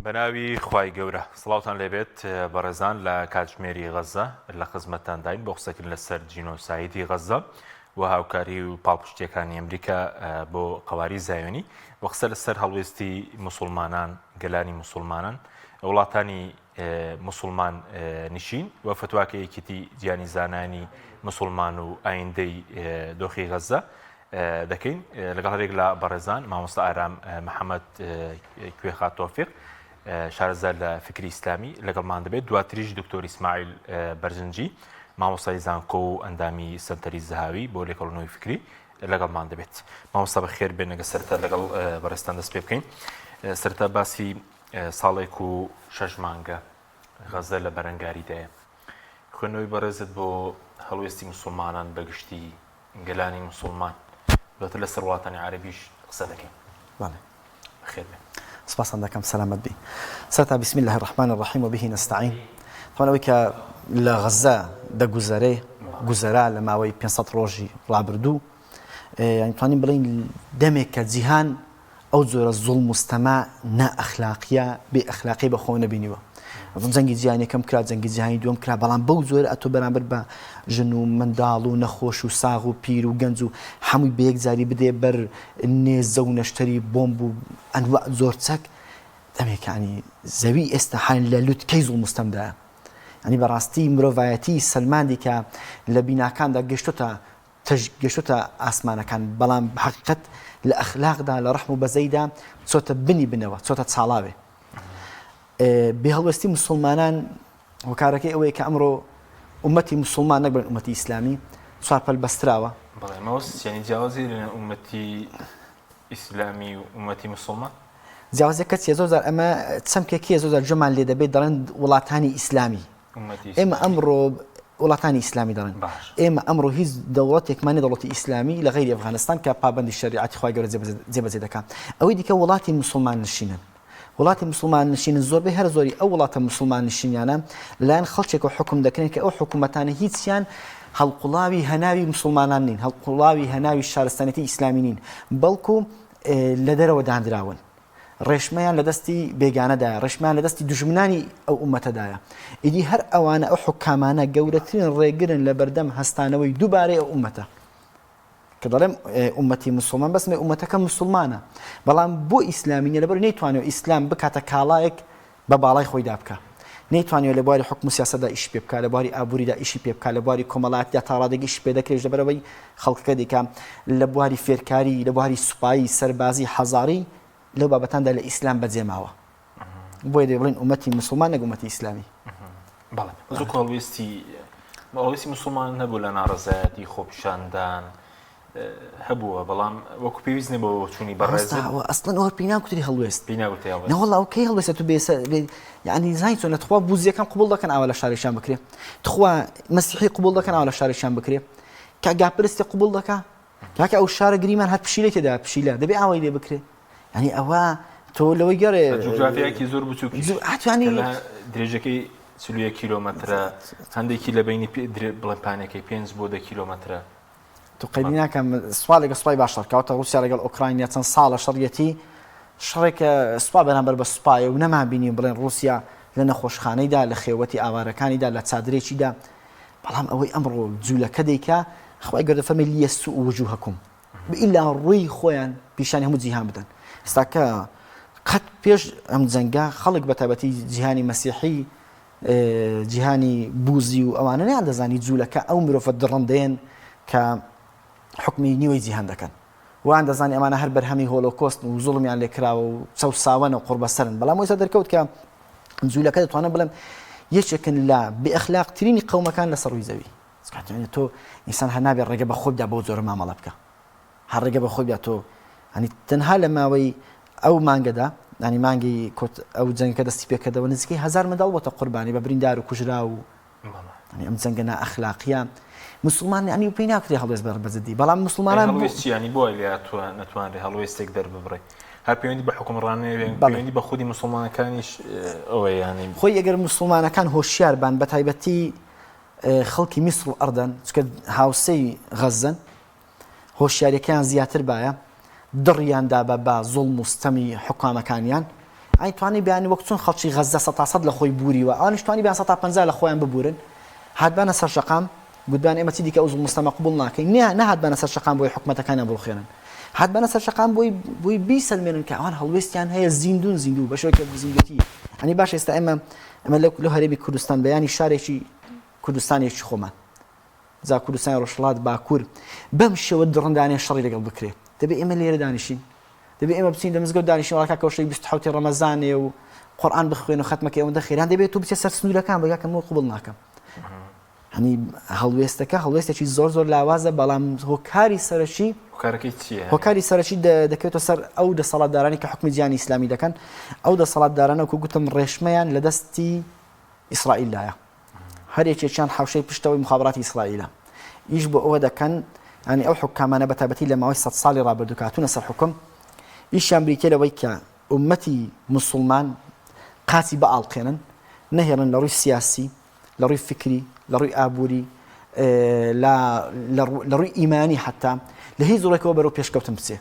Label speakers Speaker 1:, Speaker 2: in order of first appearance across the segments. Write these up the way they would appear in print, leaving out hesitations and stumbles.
Speaker 1: بەناوی خوای گەورە. سڵاوتان لێبێت بەڕێزان لە کاتژمێری غەزە لە خزمەتتانداین بۆ قسەکردن لەسەر جینۆسایدی غەزە و هاوکاری و پاڵپشتیەکانی ئەمریکا بۆ قەواری زایۆنی و قسە لەسەر هەڵوێستی موسڵمانان گەلانی موسڵمانان وڵاتانی موسڵمان نشین و فتواکە یەکێتی جیانی زانانی موسڵمان و ئایندەی دۆخی غەزە دەکەین لەگەڵ هەرێک لە بەڕێزان مامۆستا ئارام محەممەد کوێخا تۆفیق شارەزا لە فکری ئیسلامی لەگەڵمان دەبێت دواتریش دکتۆر ئیسماعیل بەرزنجی مامۆستای زانکۆ و ئەندامی سنتەری زەهاوی بۆ لێکۆڵنەوەی فکری لەگەڵمان دەبێت مامۆستا بەخێر بێن لەگە سەرتا لەگەڵ بەڕێزتان دەست پێ بکەین سەرتا باسی ساڵێک و شەش مانگە غەزە لە بەرەنگاریدایە خوێندنەوەی بەڕێزت بۆ هەڵوێستی مسلمانان بەگشتی گەلانی موسوڵمان دواتر لەسەر وڵاتانی عەرەبیش قسە دەکەین. بەڵێ. بەخێر بێن.
Speaker 2: سپاستان دەکەم سەلامەت بی. سەرەتا بسم اللە الرحمن الرحیم و به نستعین تەبعەن ئەوەی کە لە غەزە دەگوزەرێ گوزەرا لە ماوەی 500 ڕۆژی ڕابردوو یانی توانین بڵێین دەمێک کە جیهان ئەو جۆرە زوڵم و ستەمە نائەخلاقیە بێ ئەخلاقی بە خۆوە نەبینیوە. جەنگی جیهانی یەکەم کرا، جەنگی جیهانی دووەم کرا، بەڵام بەو جۆرە ئەتۆ بەرامبەر بە ژن و منداڵ و نەخۆش و ساغ و پیر و گەنج و هەمووی بە یەکجاری بدێ بەر نێزە و نەشتەری بۆمب و ئەنواع جۆر چەک، دەمێکە یانی زەوی ئێستا حاڵ لە لوتکەی زوڵم و ستەمدایە. یانی بەڕاستی مرۆڤایەتی سەلماندی کە لە بیناکاندا گەشتۆتە تەژ گەشتۆتە ئاسمانەکان بەڵام بە حەقیقەت لە ئەخلاقدا لە ڕەحم و بەزەیدا چۆتە بنی بنەوە چۆتە چاڵاوێ بێ هەڵوێستی مسلمانان هۆکارەکەی ئەوەیە کە ئەمڕۆ ئومەتی مسلمان نەک بڵێن ئومەتی ئیسلامی چوارپەل بەستراوە
Speaker 1: بەڵێ مەوەست یعنی جیاوازی لە ئومەتی ئیسلامی و ئومەتی مسلمان
Speaker 2: جیاوازیەکە چیە زۆر جار ئەمە چەمکێکیە زۆر جار گوێمان لێ دەبێت دەڵێن وڵاتانی ئیسلامی ئێمە ئەمڕۆ وڵاتانی ئیسلامی دەڵێن ئێمە ئەمڕۆ هیچ دەوڵەتێکمان نیە دەوڵەتی ئیسلامی لە غەیری ئەفغانستان کە پابەندی شەریعەتی خوای گەورە جێبەجێ دەکات ئەوەی دیکە وڵاتی مسلمان نشینن وڵاتی مسلمان نشینن زۆربەی هەر زۆری ئەو وڵاتە مسلمان نشینیانە لەلایەن خەڵکێک و حکوم دەکرێن کە ئەو حکوومەتانە هیچیان هەڵقوڵاوی هەناوی مسلمانان نین هەڵقوڵاوی هەناوی شارستانێتی ئیسلامی نین بەڵکو لە دەرەوە دانراون ڕێشمەیان لە دەستی بێگانەدایە، ڕێشمەیان لە دەستی دوژمنانی ئەو ئوممەتەدایە. ئیدی هەر ئەوانە، ئەو حوکامانە گەورەترین ڕێگرن لە بەردەم هەستانەوەی دووبارەی ئەو ئوممەتە. کە دەڵێم ئوممەتی موسڵمان، بەس ئوممەتەکە موسڵمانە، بەڵام بۆ ئیسلامی نیە، لەبەر نەیتوانیوە ئیسلام بکاتە کاڵایەک بە باڵای خۆیدا بکا. نەیتوانیوە لە بواری حوکم و سیاسەتدا ئیشی پێ بکا، لە بواری ئابووریدا ئیشی پێ بکا، لە بواری کۆمەڵایەتیدا تا ڕادەیەک ئیشی پێ دەکرێت، لەبەرئەوەی خەڵکەکە دەیکا، لە بواری فێرکاری، لە بواری سوپایی، سەربازی، حەزاری، لەو بابەتاندا لە ئیسلام بەجێ ماوە. بۆیە دەبێ بڵێین ئوممەتی موسڵمان نەک ئوممەتی ئیسلامی.
Speaker 1: بەڵێ. بەس وەکو هەڵوێستی هەڵوێستی موسڵمان هەبوو لە ناڕەزایەتی، خۆپیشاندان، هەبووە بەڵام وەکو پێویست نیە بۆ بۆچوونی بەڕێزت. مامۆستا
Speaker 2: ئەوە ئەسڵەن ئەوە پێی ناگوتری هەڵوێست. پێی ناگوتری هەڵوێست. نەوەڵا ئەوە کەی هەڵوێستە تو بێ یعنی زانی چۆنە تخوا بوزیەکان قبوڵ دەکەن ئاوا لە شارێکیان بکرێ تخوا مەسیحی قبوڵ دەکەن ئاوا لە شارێکیان بکرێ کە گاپرستی قبوڵ دەکا کاکە ئەو شارە گریمان هەر پشیلەی تێدا پشیلە دەبێ ئاوای لێ بکرێ یعنی ئەوە تۆ لەوەی گەڕێ
Speaker 1: جوگرافیایەکی زۆر بچووکی ئەتوانی درێژەکەی 41 کیلۆمەترە هەندێکی لە بینی بڵێن پانەکەی 5 بۆ 10 کیلۆمەترە
Speaker 2: تو قەیدی ناکەم سوپا لەگەڵ سوپای باش شەڕ کەوتە ڕوسیا لەگەڵ ئۆکرانیا چەند ساڵە شەڕیەتی شەڕێکە سوپا بەرامبەر بە سوپایە و نەمان بینی بڵێن ڕوسیا لە نەخۆشخانەیدا لە خێوەتی ئاوارەکانیدا لە چادرێکیدا بەڵام ئەوەی ئەمڕۆ جوولەکە دەیکا خوای گەورە فەرمی لیەسوء وجوهکم ئیلا ڕووی خۆیان پیشانی هەموو جیهان بدەن ئێستاکە قەت پێش ئەم جەنگە خەڵک بە تایبەتی جیهانی مەسیحی جیهانی بوزی و ئەوانە نەیان دەزانی جوولەکە ئەو مرۆڤە دڕندەیەن کە حکمی نیوەی جیهان دەکەن وان دەزانی ئەمانە هەر بەرهەمی هۆلۆکۆستن و زوڵمیان لێکراوە و چەوساوەنە و قوڕبەسەرن بەڵام ئێستا دەرکەوت کە جوولەکە دەتوانم بڵێم یەکێکن لە بێئەخلاقترینی قەومەکان لەسەر ڕووی زەوی تۆ ئینسان هەر نابێت ڕێگە بە خۆی بدا بەو جۆرە مامەڵە بکە هەر ڕێگە بە خۆی بدا تۆ ینی تەنها لە ماوەی ئەو مانگەدا ینی مانگی کۆت ئەو جەنگەکە دەستی پێکردەوە نزیکەی هەزار منداڵ بۆتە قوربانی بە بریندار و کوژرا و ینی ئەم جەنگە نائەخلاقیە مسلمان ینی و پێی ناکرێ هەڵوێست بەر بەجددی بەڵام مسلمانان
Speaker 1: هەڵوێست چی ینی بۆ لێ نەتوانرێ هەڵوێستێک دەرببڕێ هەر پەیوەندی بە حکومڕانێ پەیوەندی بە خودی مسلمانەکانیش ئەوەیە ینی
Speaker 2: خۆی ئەگەر مسلمانەکان هۆشیار بان بە تایبەتی خەڵکی میسر و ئەردەن چکە هاوسێی غەزەن هۆشیاریەکەیان زیاتر بایە دڕیان دابا بە زوڵم و ستەمی حوکامەکانیان. ئەی توانی بیان وەک چۆن خەڵکی غەززە سەتا سەد لە خۆی بوریوە ئەوانیش توانی بیان سەتا 50 لە خۆیان ببورن هاتبانە سەر شەقام گوتبان ئێمە چی دیکە ئەو زوڵم و ستەمە قبوڵ ناکەین نە نەهاتبانە سەر شەقام بۆی حکومەتەکانیان بڕوخێنن هاتبانە سەر شەقام بۆی بۆی بیسەلمێنن کە ئەوان هەڵوێستیان هەیە زیندون زیندوو بە شێوەیەک زیندوێتی ئەنی باش ئێستا ئێمە ئەمە لەو هەرێمی کوردستان بەیانی شارێکی کوردستانێکی خۆمان جا کوردستانی ڕۆژهەڵات باکوور بەم شێوە دڕندانەیە شەڕی لەگەڵ بکرێ دەبێ ئێمە لێرە دانیشین دەبێ ئێمە بچین لە مزگەوت دانیشین وڵا کاکە شەوی 27 ڕەمەزانێ و قورئان بخوێن و خەتمەکەی ئەوەندە خێران دەبێت تۆ بچێ سەر سنوورەکان بە کاکە من قبوڵ ناکەم هەنی هەڵوێستەکە هەڵوێستێکی زۆر زۆر لاوازە بەڵام هۆکاری سەرەکی
Speaker 1: هۆکارەکەی چییە؟
Speaker 2: هۆکاری سەرەکی دەکەوێتە سەر ئەو دەسەڵاتدارانی کە حکومی جیهانی ئیسلامی دەکەن ئەو دەسەڵاتدارانە وەکو گوتم ڕێشمەیان لە دەستی ئیسرائیلدایە هەر یەکێکیان حەوشەی پشتەوەی موخابەراتی ئیسرائیلە. ئیش بۆ ئەوە دەکەن، یانی ئەو حوکامانە بە تایبەتی لە ماوەی سەد ساڵی ڕابردوو کە هاتوونە سەر حوکم، ئیشیان بریتیە لەوەی کە ئوممەتی موسوڵمان قاچی بئاڵقێنن، نەهێڵن لە ڕووی سیاسی، لە ڕووی فکری، لە ڕووی ئابووری، لە لە ڕووی ئیمانی حەتا لە هیچ ڕووێکەوە بەرەو پێشکەوتن بچێ.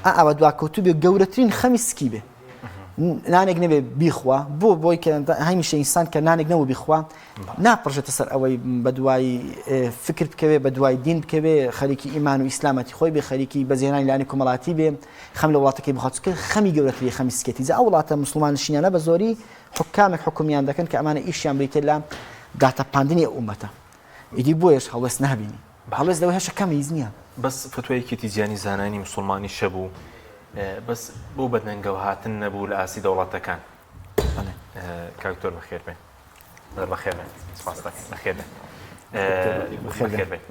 Speaker 2: ئا ئاوا دواکەوتوو بێ گەورەترین خەمی سکی بێ. نانێک نەبێ بیخوا بۆ بۆی کە هەمیشە ئینسان کە نانێک نەبوو بیخوا ناپڕژێتە سەر ئەوەی بە دوای فکر بکەوێ بە دوای دین بکەوێ خەریکی ئیمان و ئیسلامەتی خۆی بێ خەریکی بەجێهێنانی لایەنی کۆمەڵاتی بێ خەم لە وڵاتەکەی بخوات چونکە خەمی گەورەتری خەمی سکێتی جا ئەو وڵاتە موسڵمان نشینانە بە زۆری حوکامێک حوکمیان دەکەن کە ئەمانە ئیشیان بریتیە لە داتەپاندنی ئەو ئومەتە ئیدی بۆیەش هەڵوێست نابینی هەڵوێست لەوەی هەشە کەمە هیچ نییە.
Speaker 1: بەس فتوای یەکێتی جیهانی زانایانی موسڵمانیش هەبوو بەس بۆ بەدەنگەوە هاتن نەبوو لە ئاستی دەوڵەتەکان.
Speaker 2: بەڵێ.
Speaker 1: کاک دکتۆر بەخێر بێن. بەخێر بێن. سپاس دەکەم. بەخێر بێن.
Speaker 2: بەخێر بێن.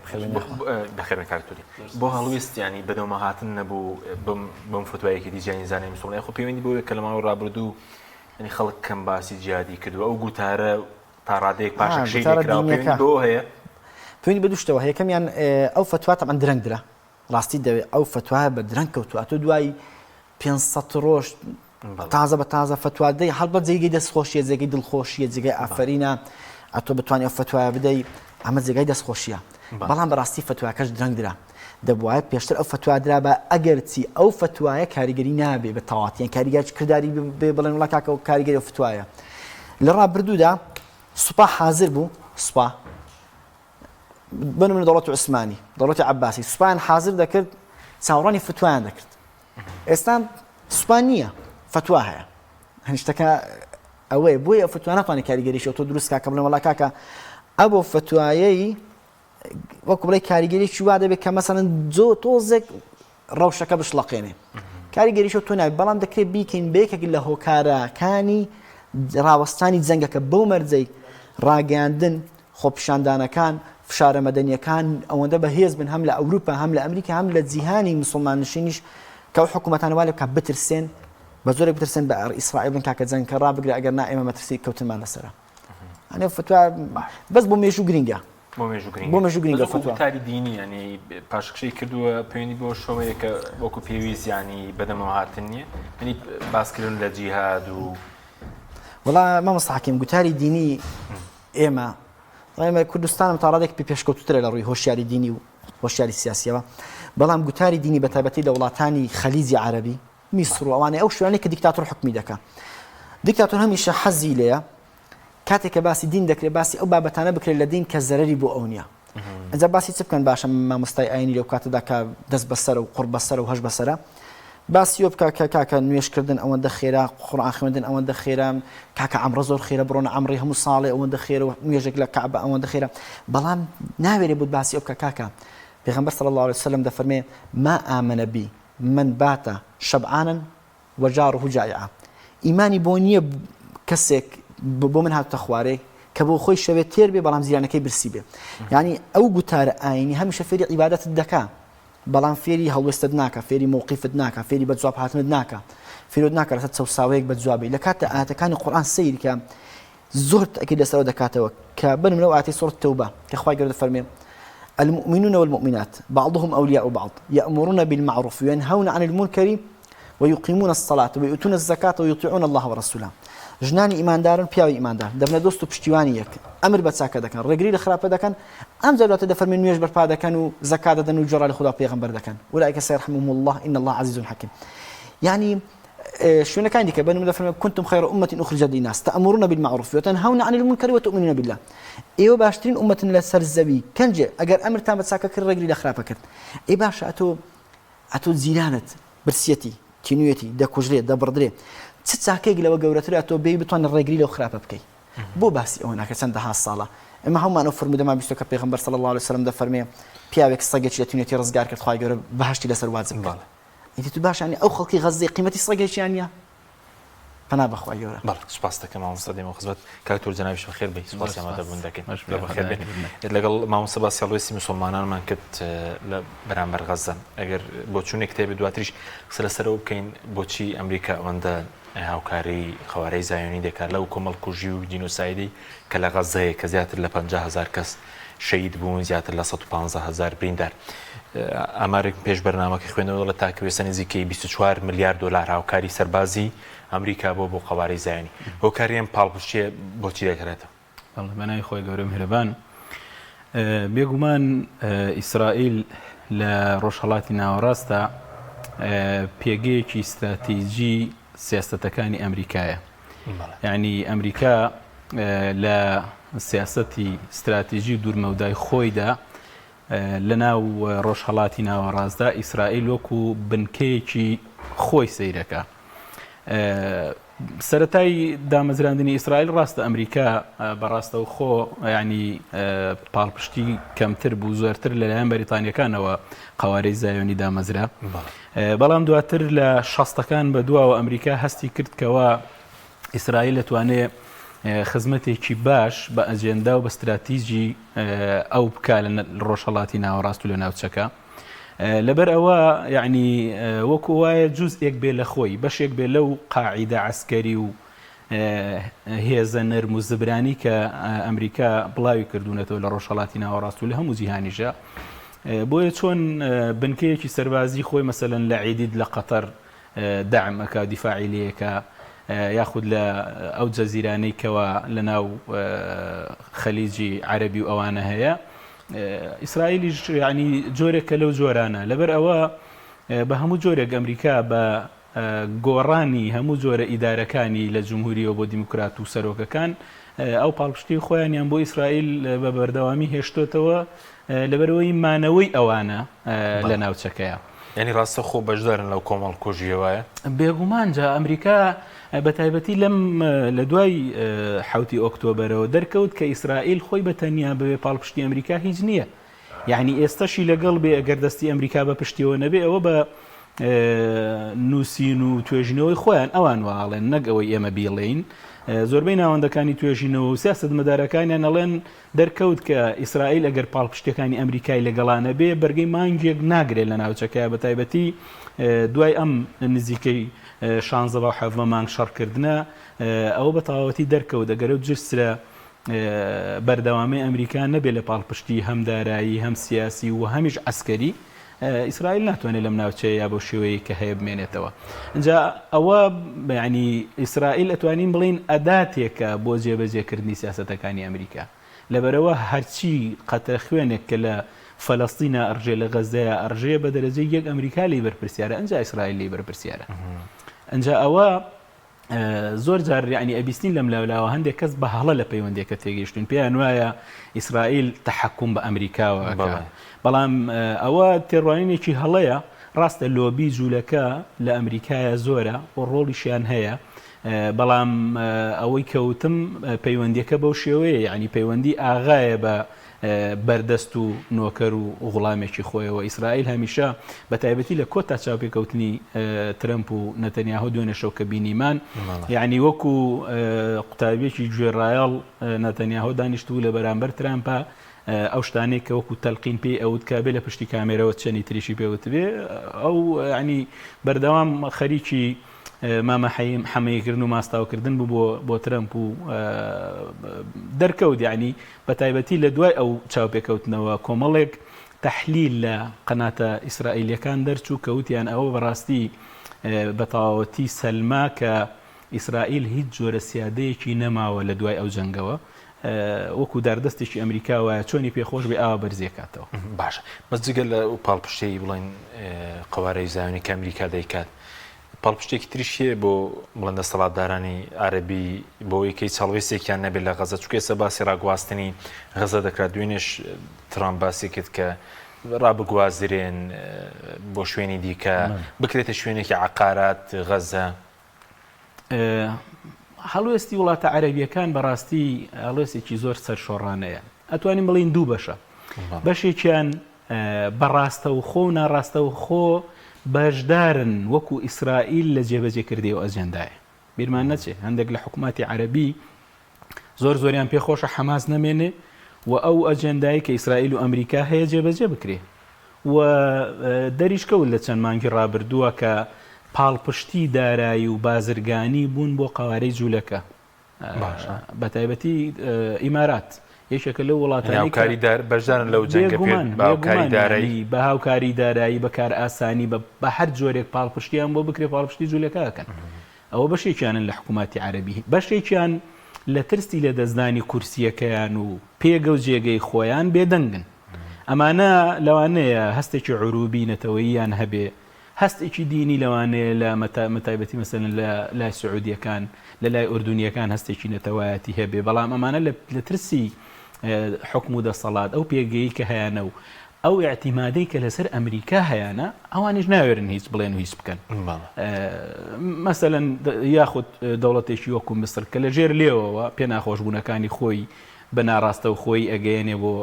Speaker 1: بەخێر بێن کاک توری. بۆ هەڵوێست ینی بەدەومە هاتن نەبوو بم بەم فتوای یەکێتی جیهانی زانایانی موسڵمان خۆ پەیوەندی بۆیە کە لە ماوەی ڕابردوو ینی خەڵک کەم باسی جیهادی کردووە ئەو گوتارە تا ڕادەیەک پاشەکشەی
Speaker 2: گوتارە
Speaker 1: لێکراوە
Speaker 2: دینیەکە
Speaker 1: پەیوەندی بەوە هەیە؟
Speaker 2: پەیوەندی بە دوو شتەوە هەیە یەکەمیان ئەو فەتوا تەبعەن درەنگ درا ڕاستی دەوێ ئەو فەتوایە بە درەنگ کەوتووە ئەتۆ دوای 500 ڕۆژ
Speaker 1: بەڵێ.
Speaker 2: تازە بە تازە فەتوا دەی هەڵبەت جێگەی دەستخۆشیە جێگەی دڵخۆشیە جێگەی ئافەرینە ئەتۆ بتوانی ئەو فەتوایە بدەی ئەمە جێگای دەستخۆشیە
Speaker 1: بەڵێ.
Speaker 2: بەڵام بەڕاستی فەتواکەش درەنگ درا دەبوایە پێشتر ئەو فەتوا درابا ئەگەرچی ئەو فەتوایە کاریگەری نابێ بە تەواتی یان کاریگەری کرداری بێ بڵێن وڵا کاکە ئەو کاریگەری ئەو فتوایە لە ڕابردوودا سوپا حازر بوو سوپا بە نمونە دەوڵەتی عوسمانی دەوڵەتی عەباسی سوپایان حازر دەکرد چاوەڕوانی فتوایان دەکرد ئێستا سوپا نییە فتوا هەیە هەنیشتەکە ئەوەیە بۆیە فتوا ناتوانێت کاریگەریی تۆ دروست کاکە بڵێن وڵا کاکە ئەبۆ فتوایەی وەکو بڵێ کاریگەریی وا دەبێت کە مەسەلەن جۆ تۆزێک ڕەوشەکە بشڵەقێنێ کاریگەریشە تۆ نابێت بەڵام دەکرێت بیکەین بە یەکێک لە هۆکارەکانی ڕاوەستانی جەنگەکە بەو مەرجەی ڕاگەیاندن خۆپیشاندانەکان فشارە مەدەنیەکان ئەوەندە بەهێز بن هەم لە ئەوروپا هەم لە ئەمریکا هەم لە جیهانی مسلمان نشینیش کە ئەو حکوومەتانە وا لێ بکات بترسێن بە زۆرێک بترسێن بە ئیسرائیل بن کاکە جەنگەکە ڕابگرە ئەگەر نا ئێمە مەترسی کەوتنمان لەسەرە. ئەنێ فتوا بەس بۆ مێژوو گرنگە
Speaker 1: بۆ مێژوو گرنگە
Speaker 2: بۆ مێژوو گرنگە
Speaker 1: فتوا گوتاری دینی ینی پاشەکشەی کردووە پەیوەندی بۆ شەوەیە کە وەکو پێویست ینی بەدەمەوە هاتن نییە ینی باسکردن لە جیهاد و
Speaker 2: وڵا مامۆستا حەکیم گوتاری دینی ئێمە ئێمە کوردستانم تا ڕادێک پێ پێشکەوتوترە لە ڕووی هۆشیاری دینی و هۆشیاری سیاسیەوە بەڵام گوتاری دینی بە تایبەتی لە وڵاتانی خەلیجی عەرەبی میسر و ئەوانەی ئەو شوێنەی کە دیکتاتۆر حوکمی دەکا دیکتاتۆر هەمیشە حەزی لێیە کاتێک کە باسی دین دەکرێت باسی ئەو بابەتانە بکرێت لە دین کە زەرەری بۆ ئەو نییە ئەجا باسی چ بکەن باشە مامۆستای ئاینی لەو کاتەدا کە دەست بەسەرە و قوڕ بەسەرە و هەش بەسەرە باسی ئەوە بکە کە کاکە نوێژکردن ئەوەندە خێرا قورئان خوێندن ئەوەندە خێرا کاکە عەمرە زۆر خێرە بڕۆنە عەمرەی هەموو ساڵێ ئەوەندە خێرە و نوێژێک لە کەعبە ئەوەندە خێرە بەڵام ناوێرێ بوت باسی ئەو بکە کاکە پێغەمبەر صلی الله علیه وسلم دەفەرمێ ما آمن بی من بات شبعانا و جاره جائعا ئیمانی بۆ نییە کەسێک بۆ من هاتوتە خوارێ کە بۆ خۆی شەوێ تێر بێ بەڵام زیرانەکەی برسی بێ یعنی ئەو گوتارە ئاینی هەمیشە فێری عیبادەتت دەکا بەڵام فێری هەڵوێستت ناکە فێری موقیفت ناکە فێری بە جواب هاتنت ناکە فێرت ناکە لەسەر چەوساوەیەک بە جوابی لە کاتە ئاتەکانی قورئان سەیرکە زۆر تەئکید لەسەر ئەوە دەکاتەوە کە بە نمونە ئەو ئایەتەی سورەت تەوبە کە خوای گەورە دەفەرموێ المؤمنون والمؤمنات بعضهم أولياء بعض يأمرون بالمعروف وينهون عن المنكر ويقيمون الصلاة ويؤتون الزكاة ويطيعون الله ورسوله ژنانی ئیماندارن پیاوی ئیماندار دەبنە دۆست و پشتیوانی یەک ئەمر بە چاکە دەکەن ڕێگری لە خراپە دەکەن ئەم جا دواتر دەفەرمێن نوێژ بەرپا دەکەن و زەکات دەدەن و گوێڕایەڵی خودا و پێغەمبەر دەکەن أولئك سيرحمهم الله إن الله عزيز حكيم یعنی. شوێنەکانی دیکە بە نمونە دەفەرمێ کنتم خیر امة اخرجت للناس تأمرون بالمعروف وتنهون عن المنکر وتؤمنون بالله ئێوە باشترین ئومەتن لەسەر زەوی کەنجێ ئەگەر ئەمرتان بە چاکە کرد ڕێگری لە خراپە کرد ئەی باشە ئەتۆ ئەتۆ جیرانت برسیەتی تینویەتی دەکوژرێ دەبڕدرێ چ چاکەیەک لەوە گەورەترە ئەتۆ بێی بتوانێت ڕێگری لەو خراپە بکەی بۆ باسی ئەوە ناکە چەندەها ساڵە ئێمە هەمومان ئەو فرموودەمان بیستوە کە پێغەمبەر صلی اللە علیه وسلم دەفەرمێ پیاوێک سەگێکی لە تینوێتی ڕزگار کرد خوای گەورە بەهەشتی لەسەر واجب کرد ئیتر تو باش یانی ئەو خەڵکی غەززەی قیمەتی سەگێکیان نییە پەنا بەخوای گەورە.
Speaker 1: بەڵێ سوپاست دەکەم مامۆستا دێمەوە خزمەت کاک تۆر جەنابیش بەخێر بێی سوپاسی ئامادەبوون دەکەین زۆر بەخێر بێن لەگەڵ مامۆستا باسی هەڵوێستی مسوڵمانانمان کرد لە بەرامبەر غەززە ئەگەر بۆچوونێک تێبێت دواتریش قسە لەسەر ئەوە بکەین بۆچی ئەمریکا ئەوەندە هاوکاری قەوارەی زایۆنی دەکات لەو کۆمەڵکوژی و جینۆسایدەی کە لە غەززەیە کە زیاتر لە 50 هەزار کەس شەهید بوون زیاتر لە 115 هەزار بریندار. ئامارێک پێش بەرنامەکە خوێندەوە دەڵێت تاکو ئێستا نزیکەی 24 ملیار دۆلار هاوکاری سەربازی ئەمریکا بۆ بۆ قەوارەی زایۆنی. هۆکاری ئەم پاڵپشتیە بۆچی دەگەڕێتەوە؟
Speaker 3: بەڵێ بەناوی خۆی گەورە میهرەبان. بێگومان ئیسرائیل لە ڕۆژهەڵاتی ناوەڕاستدا پێگەیەکی ستراتیجی سیاسەتەکانی ئەمریکایە. یعنی ئەمریکا لە سیاسەتی ستراتیجی و دوورمەودای خۆیدا لە ناو ڕۆژهەڵاتی ناوەڕاستدا ئیسرائیل وەکو بنکەیەکی خۆی سەیرەکە. سەرەتای دامەزراندنی ئیسرائیل ڕاستە ئەمریکا بە ڕاستەوخۆ ینی پاڵپشتی کەمتر بوو زۆرتر لەلایەن بەریتانیەکانەوە قوارەی زایۆنی دامەزرا بەڵام دواتر لە شەستەکان بە دواوە ئەمریکا هەستی کرد کەوا ئیسرائیل دەتوانێ خزمەتێکی باش بە ئەجێندا و بە ستراتیجی ئەو بکا لە ڕۆژهەڵاتی ناوەڕاست و لە ناوچەکە. لەبەر ئەوە یعنی وەکو وایە جوزئێک بێ لە خۆی بەشێک بێ لەو قاعیدە عەسکەری و هێزە نەرم و زبرانی کە ئەمریکا بڵاوی کردوونەتەوە لە ڕۆژهەڵاتی ناوەڕاست و لە هەموو جیهانیشە بۆیە چۆن بنکەیەکی سەربازی خۆی مەسەلەن لە عیدید لە قەتەر دەعم ئەکا دیفاعی لێکا یاخود لە ئەو جەزیرانەی کەوا لە ناو خەلیجی عەربی و ئەوانە هەیە ئیسرائیلیش ینی جۆرێکە لەو جۆرانە لەبەر ئەوە بە هەموو جۆرێک ئەمریکا بە گۆڕانی هەموو جۆرە ئیدارەکانی لە جمهوریەوە بۆ دیموکرات و سەرۆکەکان ئەو پاڵپشتی خۆیانیان بۆ ئیسرائیل بە بەردەوامی هێشتۆتەوە لەبەرئەوەی مانەوەی ئەوانە لە ناوچەکەیە.
Speaker 1: یانی ڕاستەوخۆ بەشدارن لەو کۆمەڵکوژییە وایە؟
Speaker 3: بێگومان جا ئەمریکا بە تایبەتی لەم لە دوای حەوتی ئۆکتۆبەرەوە دەرکەوت کە ئیسرائیل خۆی بە تەنیا بەبێ پاڵپشتی ئەمریکا هیچ نییە. یعنی ئێستەشی لەگەڵ بێ ئەگەر دەستی ئەمریکا بە پشتیەوە نەبێ ئەوە بە نووسین و توێژینەوەی خۆیان ئەوان واڵێن نەک ئەوەی ئێمە بیڵێین زۆربەی ناوەندەکانی توێژینەوە و سیاستمەدارەکانیان ئەڵێن دەرکەوت کە ئیسرائیل ئەگەر پاڵپشتیەکانی ئەمریکای لەگەڵا نەبێ بەرگەی مانگێک ناگرێت لە ناوچەکەیا بەتایبەتی دوای ئەم نزیکەی شانزە بۆ حەڤدە مانگ شەڕکردنە ئەوە بە تەواوەتی دەرکەوت ئەگەر ئەو جسرە بەردەوامەی ئەمریکا نەبێ لە پاڵپشتی هەم دارایی هەم سیاسی و هەمیش عەسکەری ئیسرائیل ناتوانێت لەم ناوچەیە یا بەو شێوەیە کە هەیە بمێنێتەوە ئینجا ئەوە یعنی ئیسرائیل ئەتوانین بڵین ئەداتێکە بۆ جێبەجێکردنی سیاسەتەکانی ئەمریکا لەبەرەوە هەرچی قەترە خوێنێک کە لە فەلەستینا ئەڕژێ لە غەزەیە ئەڕژێ بە دەرەجەی یەک ئەمریکا لێی بەرپرسیارە ئەنجا ئیسرائیل لێی بەرپرسیارە ئەنجا ئەوە زۆر جار یەعنی ئەبیستین لەم لاولاوە هەندێک کەس بە هەڵە لە پەیوەندیەکە تێگەیشتوون پێیان وایە ئیسرائیل تەحەکوم بە ئەمریکاوە ئەکا بەڵام ئەوە تێڕوانینێکی هەڵەیە ڕاستە لۆبی جوولەکە لە ئەمریکایە زۆرە و ڕۆڵیشیان هەیە بەڵام ئەوەی کەوتم پەیوەندیەکە بەو شێوەیە یعنی پەیوەندی ئاغایە بە بەردەست و نۆکەر و غوڵامێکی خۆیەوە. ئیسرائیل هەمیشە، بە تایبەتی لە کۆتا چاوپێکەوتنی ترەمپ و نەتەنیاهۆ دوێنێ شەو کە بینیمان، یەعنی وەکو قوتابیەکی گوێڕایەڵ نەتەنیاهۆ دانیشتبوو لە بەرامبەر ترامپا، ئەو شتانەی کە وەکو تەلقین پێی ئەوت کە بێ لە پشتی کامێرەوە چەنی تریشی پێ وتبێ، ئەو یەعنی بەردەوام خەریکی مامە حەیم حەمەیکردن و ماستاوکردن بوو بۆ بۆ ترەمپ و دەرکەوت یعنی بە تایبەتی لە دوای ئەو چاوپێکەوتنەوە کۆمەڵێک تەحلیل لە قەناتە ئیسرائیلیەکان دەرچوو کە وتیان ئەوە بەڕاستی بە تەواوەتی سەلما کە ئیسرائیل هیچ جۆرە سیادەیەکی نەماوە لە دوای ئەو جەنگەوە وەکو داردەستێکی ئەمریکا وایە چۆنی پێخۆش بێ ئاوا بەرزیەکاتەوە.
Speaker 1: باشە بەس جگە لە پاڵپشتیی بڵێن قەوارەی زایۆنی کە ئەمریکا دەیکات. پاڵپشتێکی تریش هەیە بۆ بڵێن دەسەڵاتدارانی عەرەبی بۆ ئەوەی کە هیچ هەڵوێستێکیان نەبێت لە غەزە چونکە ئێستا باسی ڕاگواستنی غەزە دەکرا دوێنێش ترامپ باسی کرد کە ڕابگوازرێن بۆ شوێنی دیکە بکرێتە شوێنێکی عقارات غەزە.
Speaker 3: هەڵوێستی وڵاتە عەرەبیەکان بەڕاستی هەڵوێستێکی زۆر سەرشۆڕانەیە ئەتوانین بڵین دوو بەشە بەشێکیان بە ڕاستەوخۆ و ناڕاستەوخۆ بەشدارن وەکو ئیسرائیل لە جێبەجێکردی ئەو ئەجێندایە. بیرمان نەچێ هەندێک لە حکوماتی عەرەبی زۆر زۆریان پێخۆشە حەماس نەمێنێ و ئەو ئەجێندای کە ئیسرائیل و ئەمریکا هەیە جێبەجێ بکرێ و دەریشکەوت لە چەند مانگی ڕابردووە کە پاڵپشتی دارایی و بازرگانی بوون بۆ قەوارەی جوولەکە.
Speaker 1: باشە.
Speaker 3: بەتایبەتی ئیمارات یەکێکە لەو وڵاتانەی کە
Speaker 1: هاوکاری دار بەشدارن لەو جەنگە پێ
Speaker 3: بێگومان
Speaker 1: بە هاوکاری
Speaker 3: بێگومان
Speaker 1: دارایی
Speaker 3: یانی بە هاوکاری دارایی بە کارئاسانی بە بە هەر جۆرێک پاڵپشتیان بۆ بکرێ پاڵپشتی جولەکە ئەکەن ئەوە بەشێکیانن لە حکووماتی عەرەبی بەشێکیان لە ترسی لە دەستدانی کورسیەکەیان و پێگە و جێگەی خۆیان بێدەنگن ئەمانە لەوانەیە هەستێکی عروبی نەتەوەییان هەبێ هەستێکی دینی لەوانەیە لە مەتایبەتی مەسەلەن لە لای سعودیەکان لە لای ئوردونیەکان هەستێکی نەتەوایەتی هەبێ بەڵام ئەمانە لە ترسی حکم و دەسەڵات ئەو پێگەی کە هەیانە و ئەو ئیعتیمادەی کە لەسەر ئەمریکا هەیانە ئەوانیش ناوێرن هیچ بڵێن و هیچ بکەن مەسەلەن یاخود دەوڵەتێکی وەکو میسر کە لە ژێر لێوەوە پێناخۆشبوونەکانی خۆی بە ناڕاستەوخۆیی ئەگەیەنێ بۆ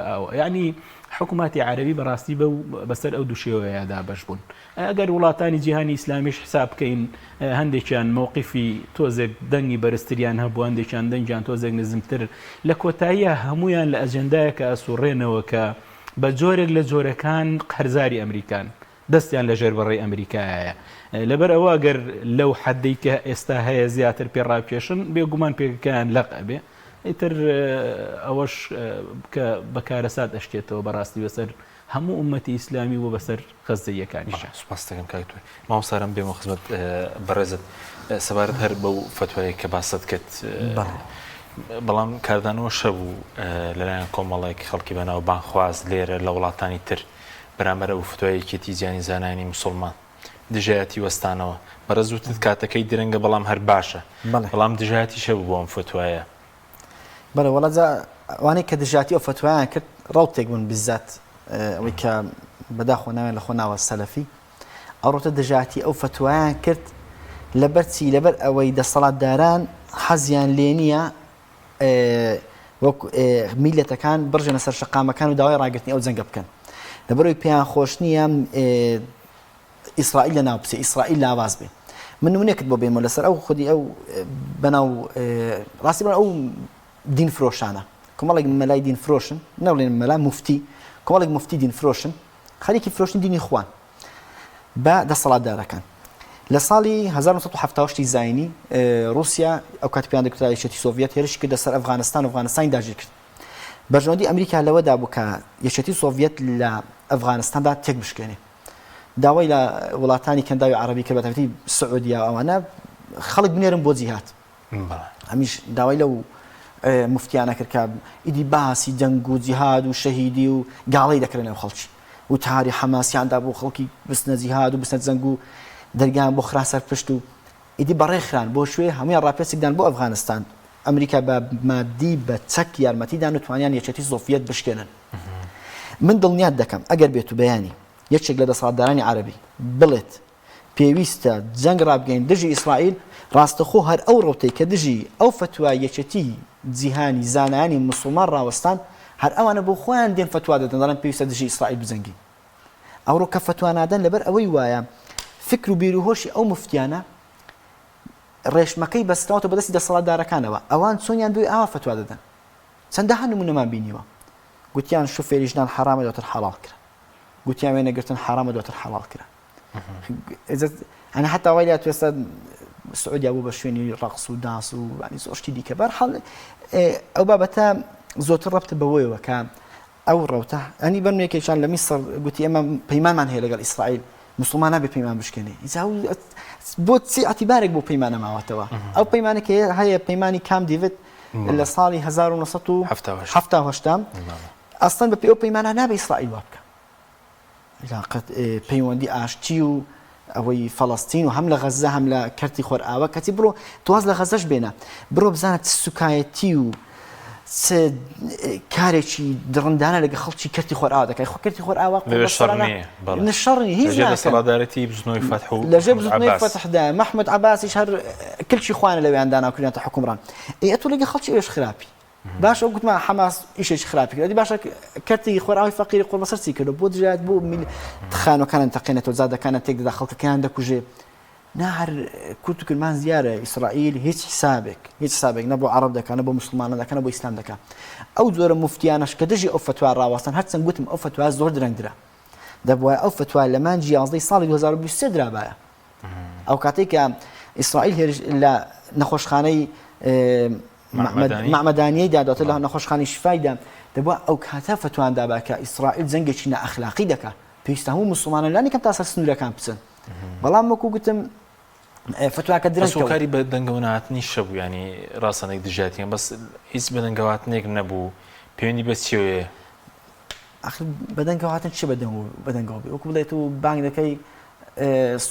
Speaker 3: ئەوە یانی حکووماتی عەرەبی بەڕاستی بە بەسەر ئەو دوو شێوەیە دابەش بوون ئەگەر وڵاتانی جیهانی ئیسلامیش حساب بکەین هەندێکیان مەوقیفی تۆزێک دەنگی بەرزتریان هەبوو هەندێکیان دەنگیان تۆزێک نزمتر لە کۆتاییە هەمویان لە ئەجێندایەکە ئەسوڕێنەوە کە بە جۆرێک لە جۆرەکان قەرزاری ئەمریکان دەستیان لە ژێر بەڕەی ئەمریکایە. لەبەر ئەوە گەر لەو حەدەی کە ئێستا هەیە زیاتر پێ ڕابکێشن، بێگومان پێگەکەیان لەق ئەبێ. ئیتر ئەوەش کە بە کارەسات ئەشکێتەوە بەڕاستی بەسەر هەموو ئوممەتی ئیسلامی و بەسەر غەززەییەکانیشا.
Speaker 1: سوپاست دەکەم کاک دکتۆر. مامۆستا ئارام بێمە خزمەت بەڕێزت سەبارەت هەر بەو فەتوایەی کە باست کرد بەڵام کاردانەوەش هەبوو لەلایەن کۆمەڵێک خەڵکی بەناو بانگخواز لێرە لە وڵاتانی تر بەرامبەر ئەو فتوای یەکێتی جیهانی زانایانی موسوڵمان دژایەتی وەستانەوە. بەڕێز وتت کاتەکەی درەنگە بەڵام هەر باشە.
Speaker 2: بەڵێ.
Speaker 1: بەڵام دژایەتیش هەبوو بۆ ئەم فتوایە.
Speaker 2: بەڵێ وەڵا جا ئەوانەی کە دژایەتی ئەو فتوایان کرد ڕەوتێک بوون بالذات ئەوەی کە بەداخەوە ناویان لە خۆ ناوە سەلەفی ئەو ڕەوتە دژایەتی ئەو فتوایان کرد لەبەر چی لەبەر ئەوەی دەسەڵاتداران حەزیان لێ نییە وەک میلەتەکان بڕژێنە سەر شەقامەکان و داوای ڕاگرتنی ئەو جەنگە بکەن لەبەرەوەی پێیان خۆش نییە ئیسرائیل لە ناو بچێ ئیسرائیل لاواز بێ من نمونێکت بۆ بێنمەوە لەسەر ئەو خودی ئەو بەناو ڕاستی بڵێن ئەو دین فرۆشانە کۆمەڵێک مەلای دین فرۆشن نەڵێن مەلا مفتی کۆمەڵێک مفتی دین فرۆشن خەریکی فرۆشتنی دینی خوان بە دەسەڵاتدارەکان. لە ساڵی 1970 ی زاینی ڕووسیا ئەو کات پێیان دەگوترا یەکێتی سۆڤیەت هێرشی کردە سەر ئەفغانستان و ئەفغانستانی داگیر کرد. بەرژەوەندی ئەمریکا لەوەدا بوو کە یەکێتی سۆڤیەت لە ئەفغانستاندا تێک بشکێنێ. داوای لە وڵاتانی کەنداوی عەڕەبی کرد بەتایبەتی سعودیا و ئەوانە خەڵک بنێرن بۆ جیهاد. ئەمیش داوای لەو موفتیانە کرد کە ئیدی باسی جەنگ و جیهاد و شەهیدی و گاڵەی دەکرێن لەو خەڵکی وتاری حەماسیان دا بۆ خەڵکی بچنە جیهاد و بچنە جەنگ و دەرگایان بۆ خرا سەر پشت و ئیدی بەڕێخران بۆ شوێ هەمویان ڕاپێچکدان بۆ ئەفغانستان ئەمریکا بە مادی بە چەک یارمەتیدان و توانیان یەکێتی سۆڤیەت بشکێنن من دڵنیات دەکەم ئەگەر بێت و بەیانی یەکێک لە دەسەڵاتدارانی عەرەبی بڵێت پێویستە جەنگ ڕابگەین دژی ئیسرائیل، ڕاستەخۆ هەر ئەو ڕەوتەی کە دژی ئەو فەتوای یەکێتی جیهانی زانایانی موسڵمان ڕاوەستان، هەر ئەوانە بۆ خۆیان دێن فەتوا دەدەن دەڵێن پێویستە دژی ئیسرائیل بجەنگین. ئەوڕۆ کە فەتوا نادەن لەبەر ئەوەی وایە فکر و بیروهۆشی ئەو موفتیانە ڕێشمەکەی بەستراوەتەوە بەدەستی دەسەڵاتدارەکانەوە، ئەوان چۆنیان بوێ ئاوا فەتوا دەدەن. چەندەها نمونەمان بینیوە. گوتیان شوفێری ژنان حەرامە دواتر حەڵاڵ کرا. گوتیان وێنەگرتن حەرامە دواتر حەڵاڵ کرا. ئەنە حتا وای لات ئێستا سعودیا بوو بە شوێنی ڕەقس و دانس و ینی زۆر شتی دیکە بەرحاڵ ئەو بابەتە زۆرتر ڕەبتە بەوەیەوە کە ئەو ڕەوتە ئەنی بەم یەکێکیان لە میسر گوتی ئێمە پەیمانمان هەیە لەگەڵ ئیسرائیل مسلمان نابێ پەیمان بشکێنێ بۆ چی ئەتیبارێک بۆ پەیمانە ماوەتەوە ئەو پەیمانێک هەیە پەیمانی کام دیڤت لە ساڵی 1970 ئەستن بە پێ ئەو پەیمانە نابێ ئیسرائیل وا بکە عیلاقەت پەیوەندی ئاشتی و ئەوەی فەڵەستین و هەم لە غەززە هەم لە کەرتی خۆرئاوا کەچی بڕۆ تواز لە غەزەش بێنە بڕۆ بزانە چ سوکایەتی و چ کارێکی دڕندانە لەگە خەڵکی کەرتی خۆرئاوا دەکای خۆ کەرتی خۆرئاوا
Speaker 1: لەوێ شەڕ نییە بەڵێ.
Speaker 2: نە شەڕ نییە هیچ
Speaker 1: لەژێر
Speaker 2: ناکەن
Speaker 1: دەسەڵاتدارێتی بزوتنەوەی فەتح و
Speaker 2: لەژێر
Speaker 1: مەحمود
Speaker 2: بزوتنەوەی
Speaker 1: عەباس.
Speaker 2: فەتحدا مەحمود عەباسیش هەر کلکی خۆیانە لەوێیان دانا و کردیانەتە حوکمڕان ئێ ئەتۆ لەگە خەڵکی ئەوێش خراپی باشە گوتمان حەماس ئیشێکی خراپی کرد ئەدی باشە کەرتی خۆرئاوای فەقیری قوڕبەسەر چی کردو بۆ دژایەت بۆ میل خانوەکانیان تەقێنێتەوە جادەکانیان تێک دەدا خەڵکەکەیان دەکوژێ نا هەر کورت و کرمان دیارە ئیسرائیل هیچ حسابێک هیچ حسابێک نە بۆ عەڕەب دەکا نە بۆ موسڵمانان دەکا نە بۆ ئیسلام دەکا ئەو جۆرە موفتیانەش کە دژی ئەو فەتوا ڕاوەستان هەرچەند گوتم ئەو فەتوا زۆر درەنگ درا دەبوایە ئەو فەتوا لە مانگی یازدەی ساڵی 2023 درابایە ئەو کاتێک کە ئیسرائیل هێرش لە نەخۆشخانەی مەعمەدانیەی دا دواتر لە نەخۆشخانەی شفای دا دەبوا ئەو کاتە فەتوان دابا کە ئیسرائیل جەنگێکی نائەخلاقی دەکا پێویستە هەموو موسڵمانان لانی کەم تا سەر سنوورەکان بچن بەڵام وەکو گوتم فتواکە درەنگ
Speaker 1: کەوت. هۆکاری بە دەنگەوە نەهاتنیش هەبوو یانی ڕاستە هەندێک دژایەتیان بەس هیچ بەدەنگەوهاتنێک نەبوو پەیوەندی بە چیەوەیە؟
Speaker 2: ئاخر بەدەنگەوە هاتن چی بەدەنگەوە بێ وەکو بڵێت و بانگ دەکەی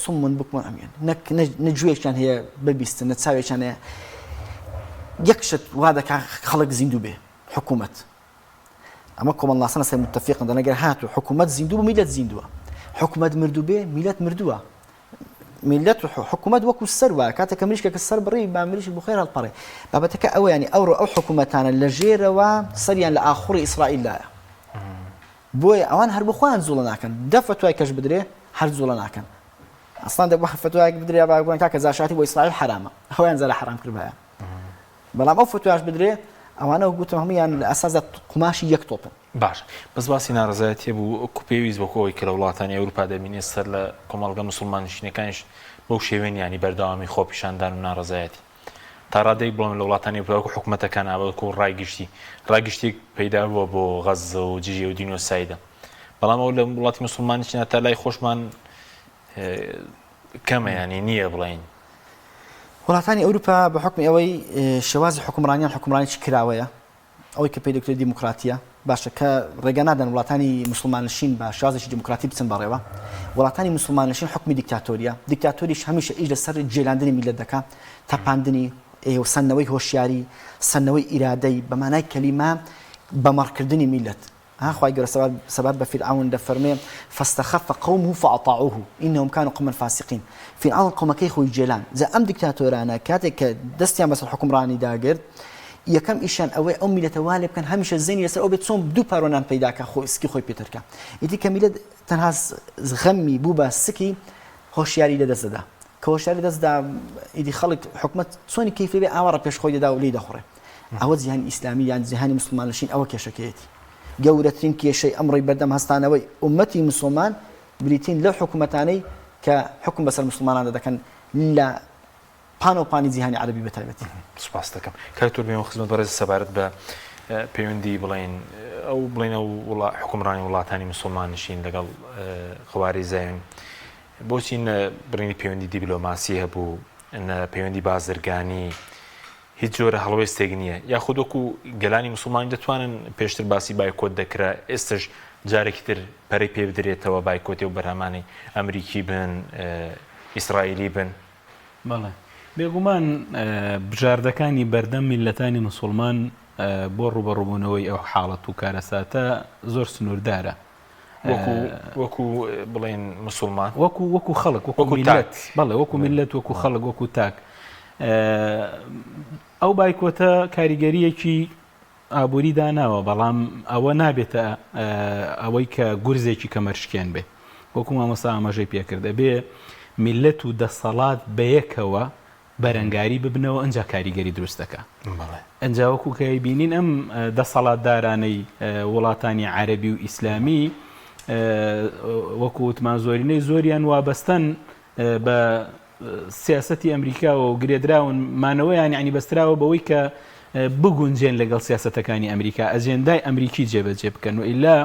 Speaker 2: صم بكم عمي نەک نە گوێیان هەیە ببیستن نە چاوێکیان هەیە یەک شت وا دەکا خەڵک زیندوو بێ حکوومەت ئەمە کۆمەڵناسان لەسەر متفقن دەڵێن گەر هاتوو حکوومەت زیندوو بوو میلەت زیندووە حکوومەت مردوو بێ میلەت مردووە میلەت و حکوومەت وەکو سەر وایە کاتێک کە مریشکێکە سەر بڕی با مریشک بۆ خێر هەڵپەڕێ بابەتەکە ئەوە ینی ئەوڕۆ ئەو حکوومەتانە لە ژێرەوە سەریان لە ئاخوڕی ئیسرائیلدایە بۆیە ئەوان هەر بۆ خۆیان جوڵە ناکەن دە فەتوای کەش بدرێ هەر جوڵە ناکەن ئەسڵان دەبوو فەتوایەک بدرێ با بڵێن کاکە جاشاتی بۆ ئیسرائیل حەرامە ئەویان جارە حەرام کردبایە بەڵام ئەو فتواش بدرێ ئەوانە گوتم هەموویان لە ئەساسدا قوماشی یەک تۆپن.
Speaker 1: باشە بەس باسی ناڕەزایەتیە بوو وەکو پێویست وەکو ئەوەی کە لە وڵاتانی ئەوروپا دەبینێت سەر لە کۆمەڵگە موسڵمان نشینەکانیش بەو شێوەیە نیە یانی بەردەوامی خۆپیشاندان و ناڕەزایەتی تا ڕادەیەک بڵێم لە وڵاتانی ئەوروپا وەکو حکومەتەکان وەکو ڕای گشتی ڕای گشتیەک پەیدا بووە بۆ غەززە و دژی ئەو جینۆسایدە بەڵام ئەو لە وڵاتی موسڵمانیش تا لای خۆشمان کەمە یانی نییە بڵێین.
Speaker 2: وڵاتانی ئەوروپا بە حوکمی ئەوەی شێوازی حوکمڕانیان حوکمڕانیی کراوەیە، ئەوەی کە پێی دەگوترێت دیموکراتییە، باشە کە ڕێگا نادەن وڵاتانی موسڵماننشین بە شێوازێکی دیموکراتی بچن بەڕێوە. وڵاتانی موسڵماننشین حوکمی دیکتاتۆرییە، دیکتاتۆریش هەمیشە ئیش لەسەر جێلاندنی میللەت دەکا، تەپاندنی و سەندنەوەی هۆشیاری، سەندنەوەی ئیرادەی، بە مانای کەلیمە بەمەڕکردنی میللەت. ها خوای گەورە سەبارەت بە فیرعەون دەفەرموێ، فاستخف قومه فاطاعوه انهم کانوا قوما فاسقین، فیرعەون قەومەکەی خۆی جێلان، جا ئەم دیکتاتۆرانە کاتێک کە دەستیان بەسەر حوکمڕانی داگرت یەکەم ئیشیان ئەوەیە ئەو میلەتە وا لێ بکەن هەمیشە زەینی لەسەر ئەو بێت چۆن دوو پارۆ نان پەیدا کە خۆی سکی خۆی پێ تەرکا ئیدی کە میلەت تەنها غەمی بوو بە سکی هۆشیاری لەدەست دەدا کە هۆشیاری لەدەست دا ئیدی خەڵک حکومەت چۆنی کەیفی بێ ئاوا ڕەپێش خۆی دەدا و لێی دەخوڕێ ئەوە جیهانی ئیسلامی یان جیهانی موسڵماننشین ئەوە کێشەکەیەتی. گەورەترین کێشەی ئەمڕۆی بەردەم هەستانەوەی ئوممەتی موسڵمان بریتین لەو حکومەتانەی کە حوکم بەسەر موسڵماناندا دەکەن لە پانەوپانی جیهانی عەرەبی بەتایبەتی.
Speaker 1: سوپاست دەکەم کاک تۆر بێمە خزمەت بەڕێز سەبارەت بە پەیوەندی بڵێن ئەو بڵێن ئەو وڵا حکومڕانی وڵاتانی مسلمان نشین لەگەڵ قواری زایۆن بۆچی نە بڕینی پەیوەندی دیبلۆماسی هەبوو نە پەیوەندی بازرگانی هیچ جۆرە هەڵوێستێک نییە، یاخود وەکو گەلانی موسڵمانی دەتوانن پێشتر باسی بایکۆت دەکرا ئێستش جارێکی تر پەرەی پێ بدرێتەوە بایکۆتی ئەو بەرهەمانەی ئەمریکی بن ئیسرائیلی بن؟
Speaker 3: بەڵێ بێگومان بژاردەکانی بەردەم میللەتانی موسڵمان بۆ ڕووبەڕووبوونەوەی ئەو حاڵەت و کارەساتە زۆر سنووردارە.
Speaker 1: وەکو وەکو بڵێن مسلمان
Speaker 3: وەکو وەکو خەڵک وەکو میلەت بەڵێ وەکو میلەت وەکو خەڵک وەکو تاک ئەو بایکۆتە کاریگەریەکی ئابووری داناوە بەڵام ئەوە نابێتە ئەوەی کە گورزێکی کەمەرشکێن بێ وەکو مامۆستا ئاماژەی پێکرد ئەبێ میلەت و دەسەڵات بەیەکەوە بەرەنگاری ببنەوە ئنجا کاریگەری دروست دەکا. ئنجا وەکو کە ئەیبینین ئەم دەسەڵاتدارانەی وڵاتانی عەرەبی و ئیسلامی وەکو وتمان زۆرینەی زۆریان وابەستەن بە سیاسەتی ئەمریکاوە و گرێدراون مانەوەیان یعنی بەستراوە بەوەی کە بگونجێن لەگەڵ سیاسەتەکانی ئەمریکا ئەجێندای ئەمریکی جێبەجێ بکەن و ئیلا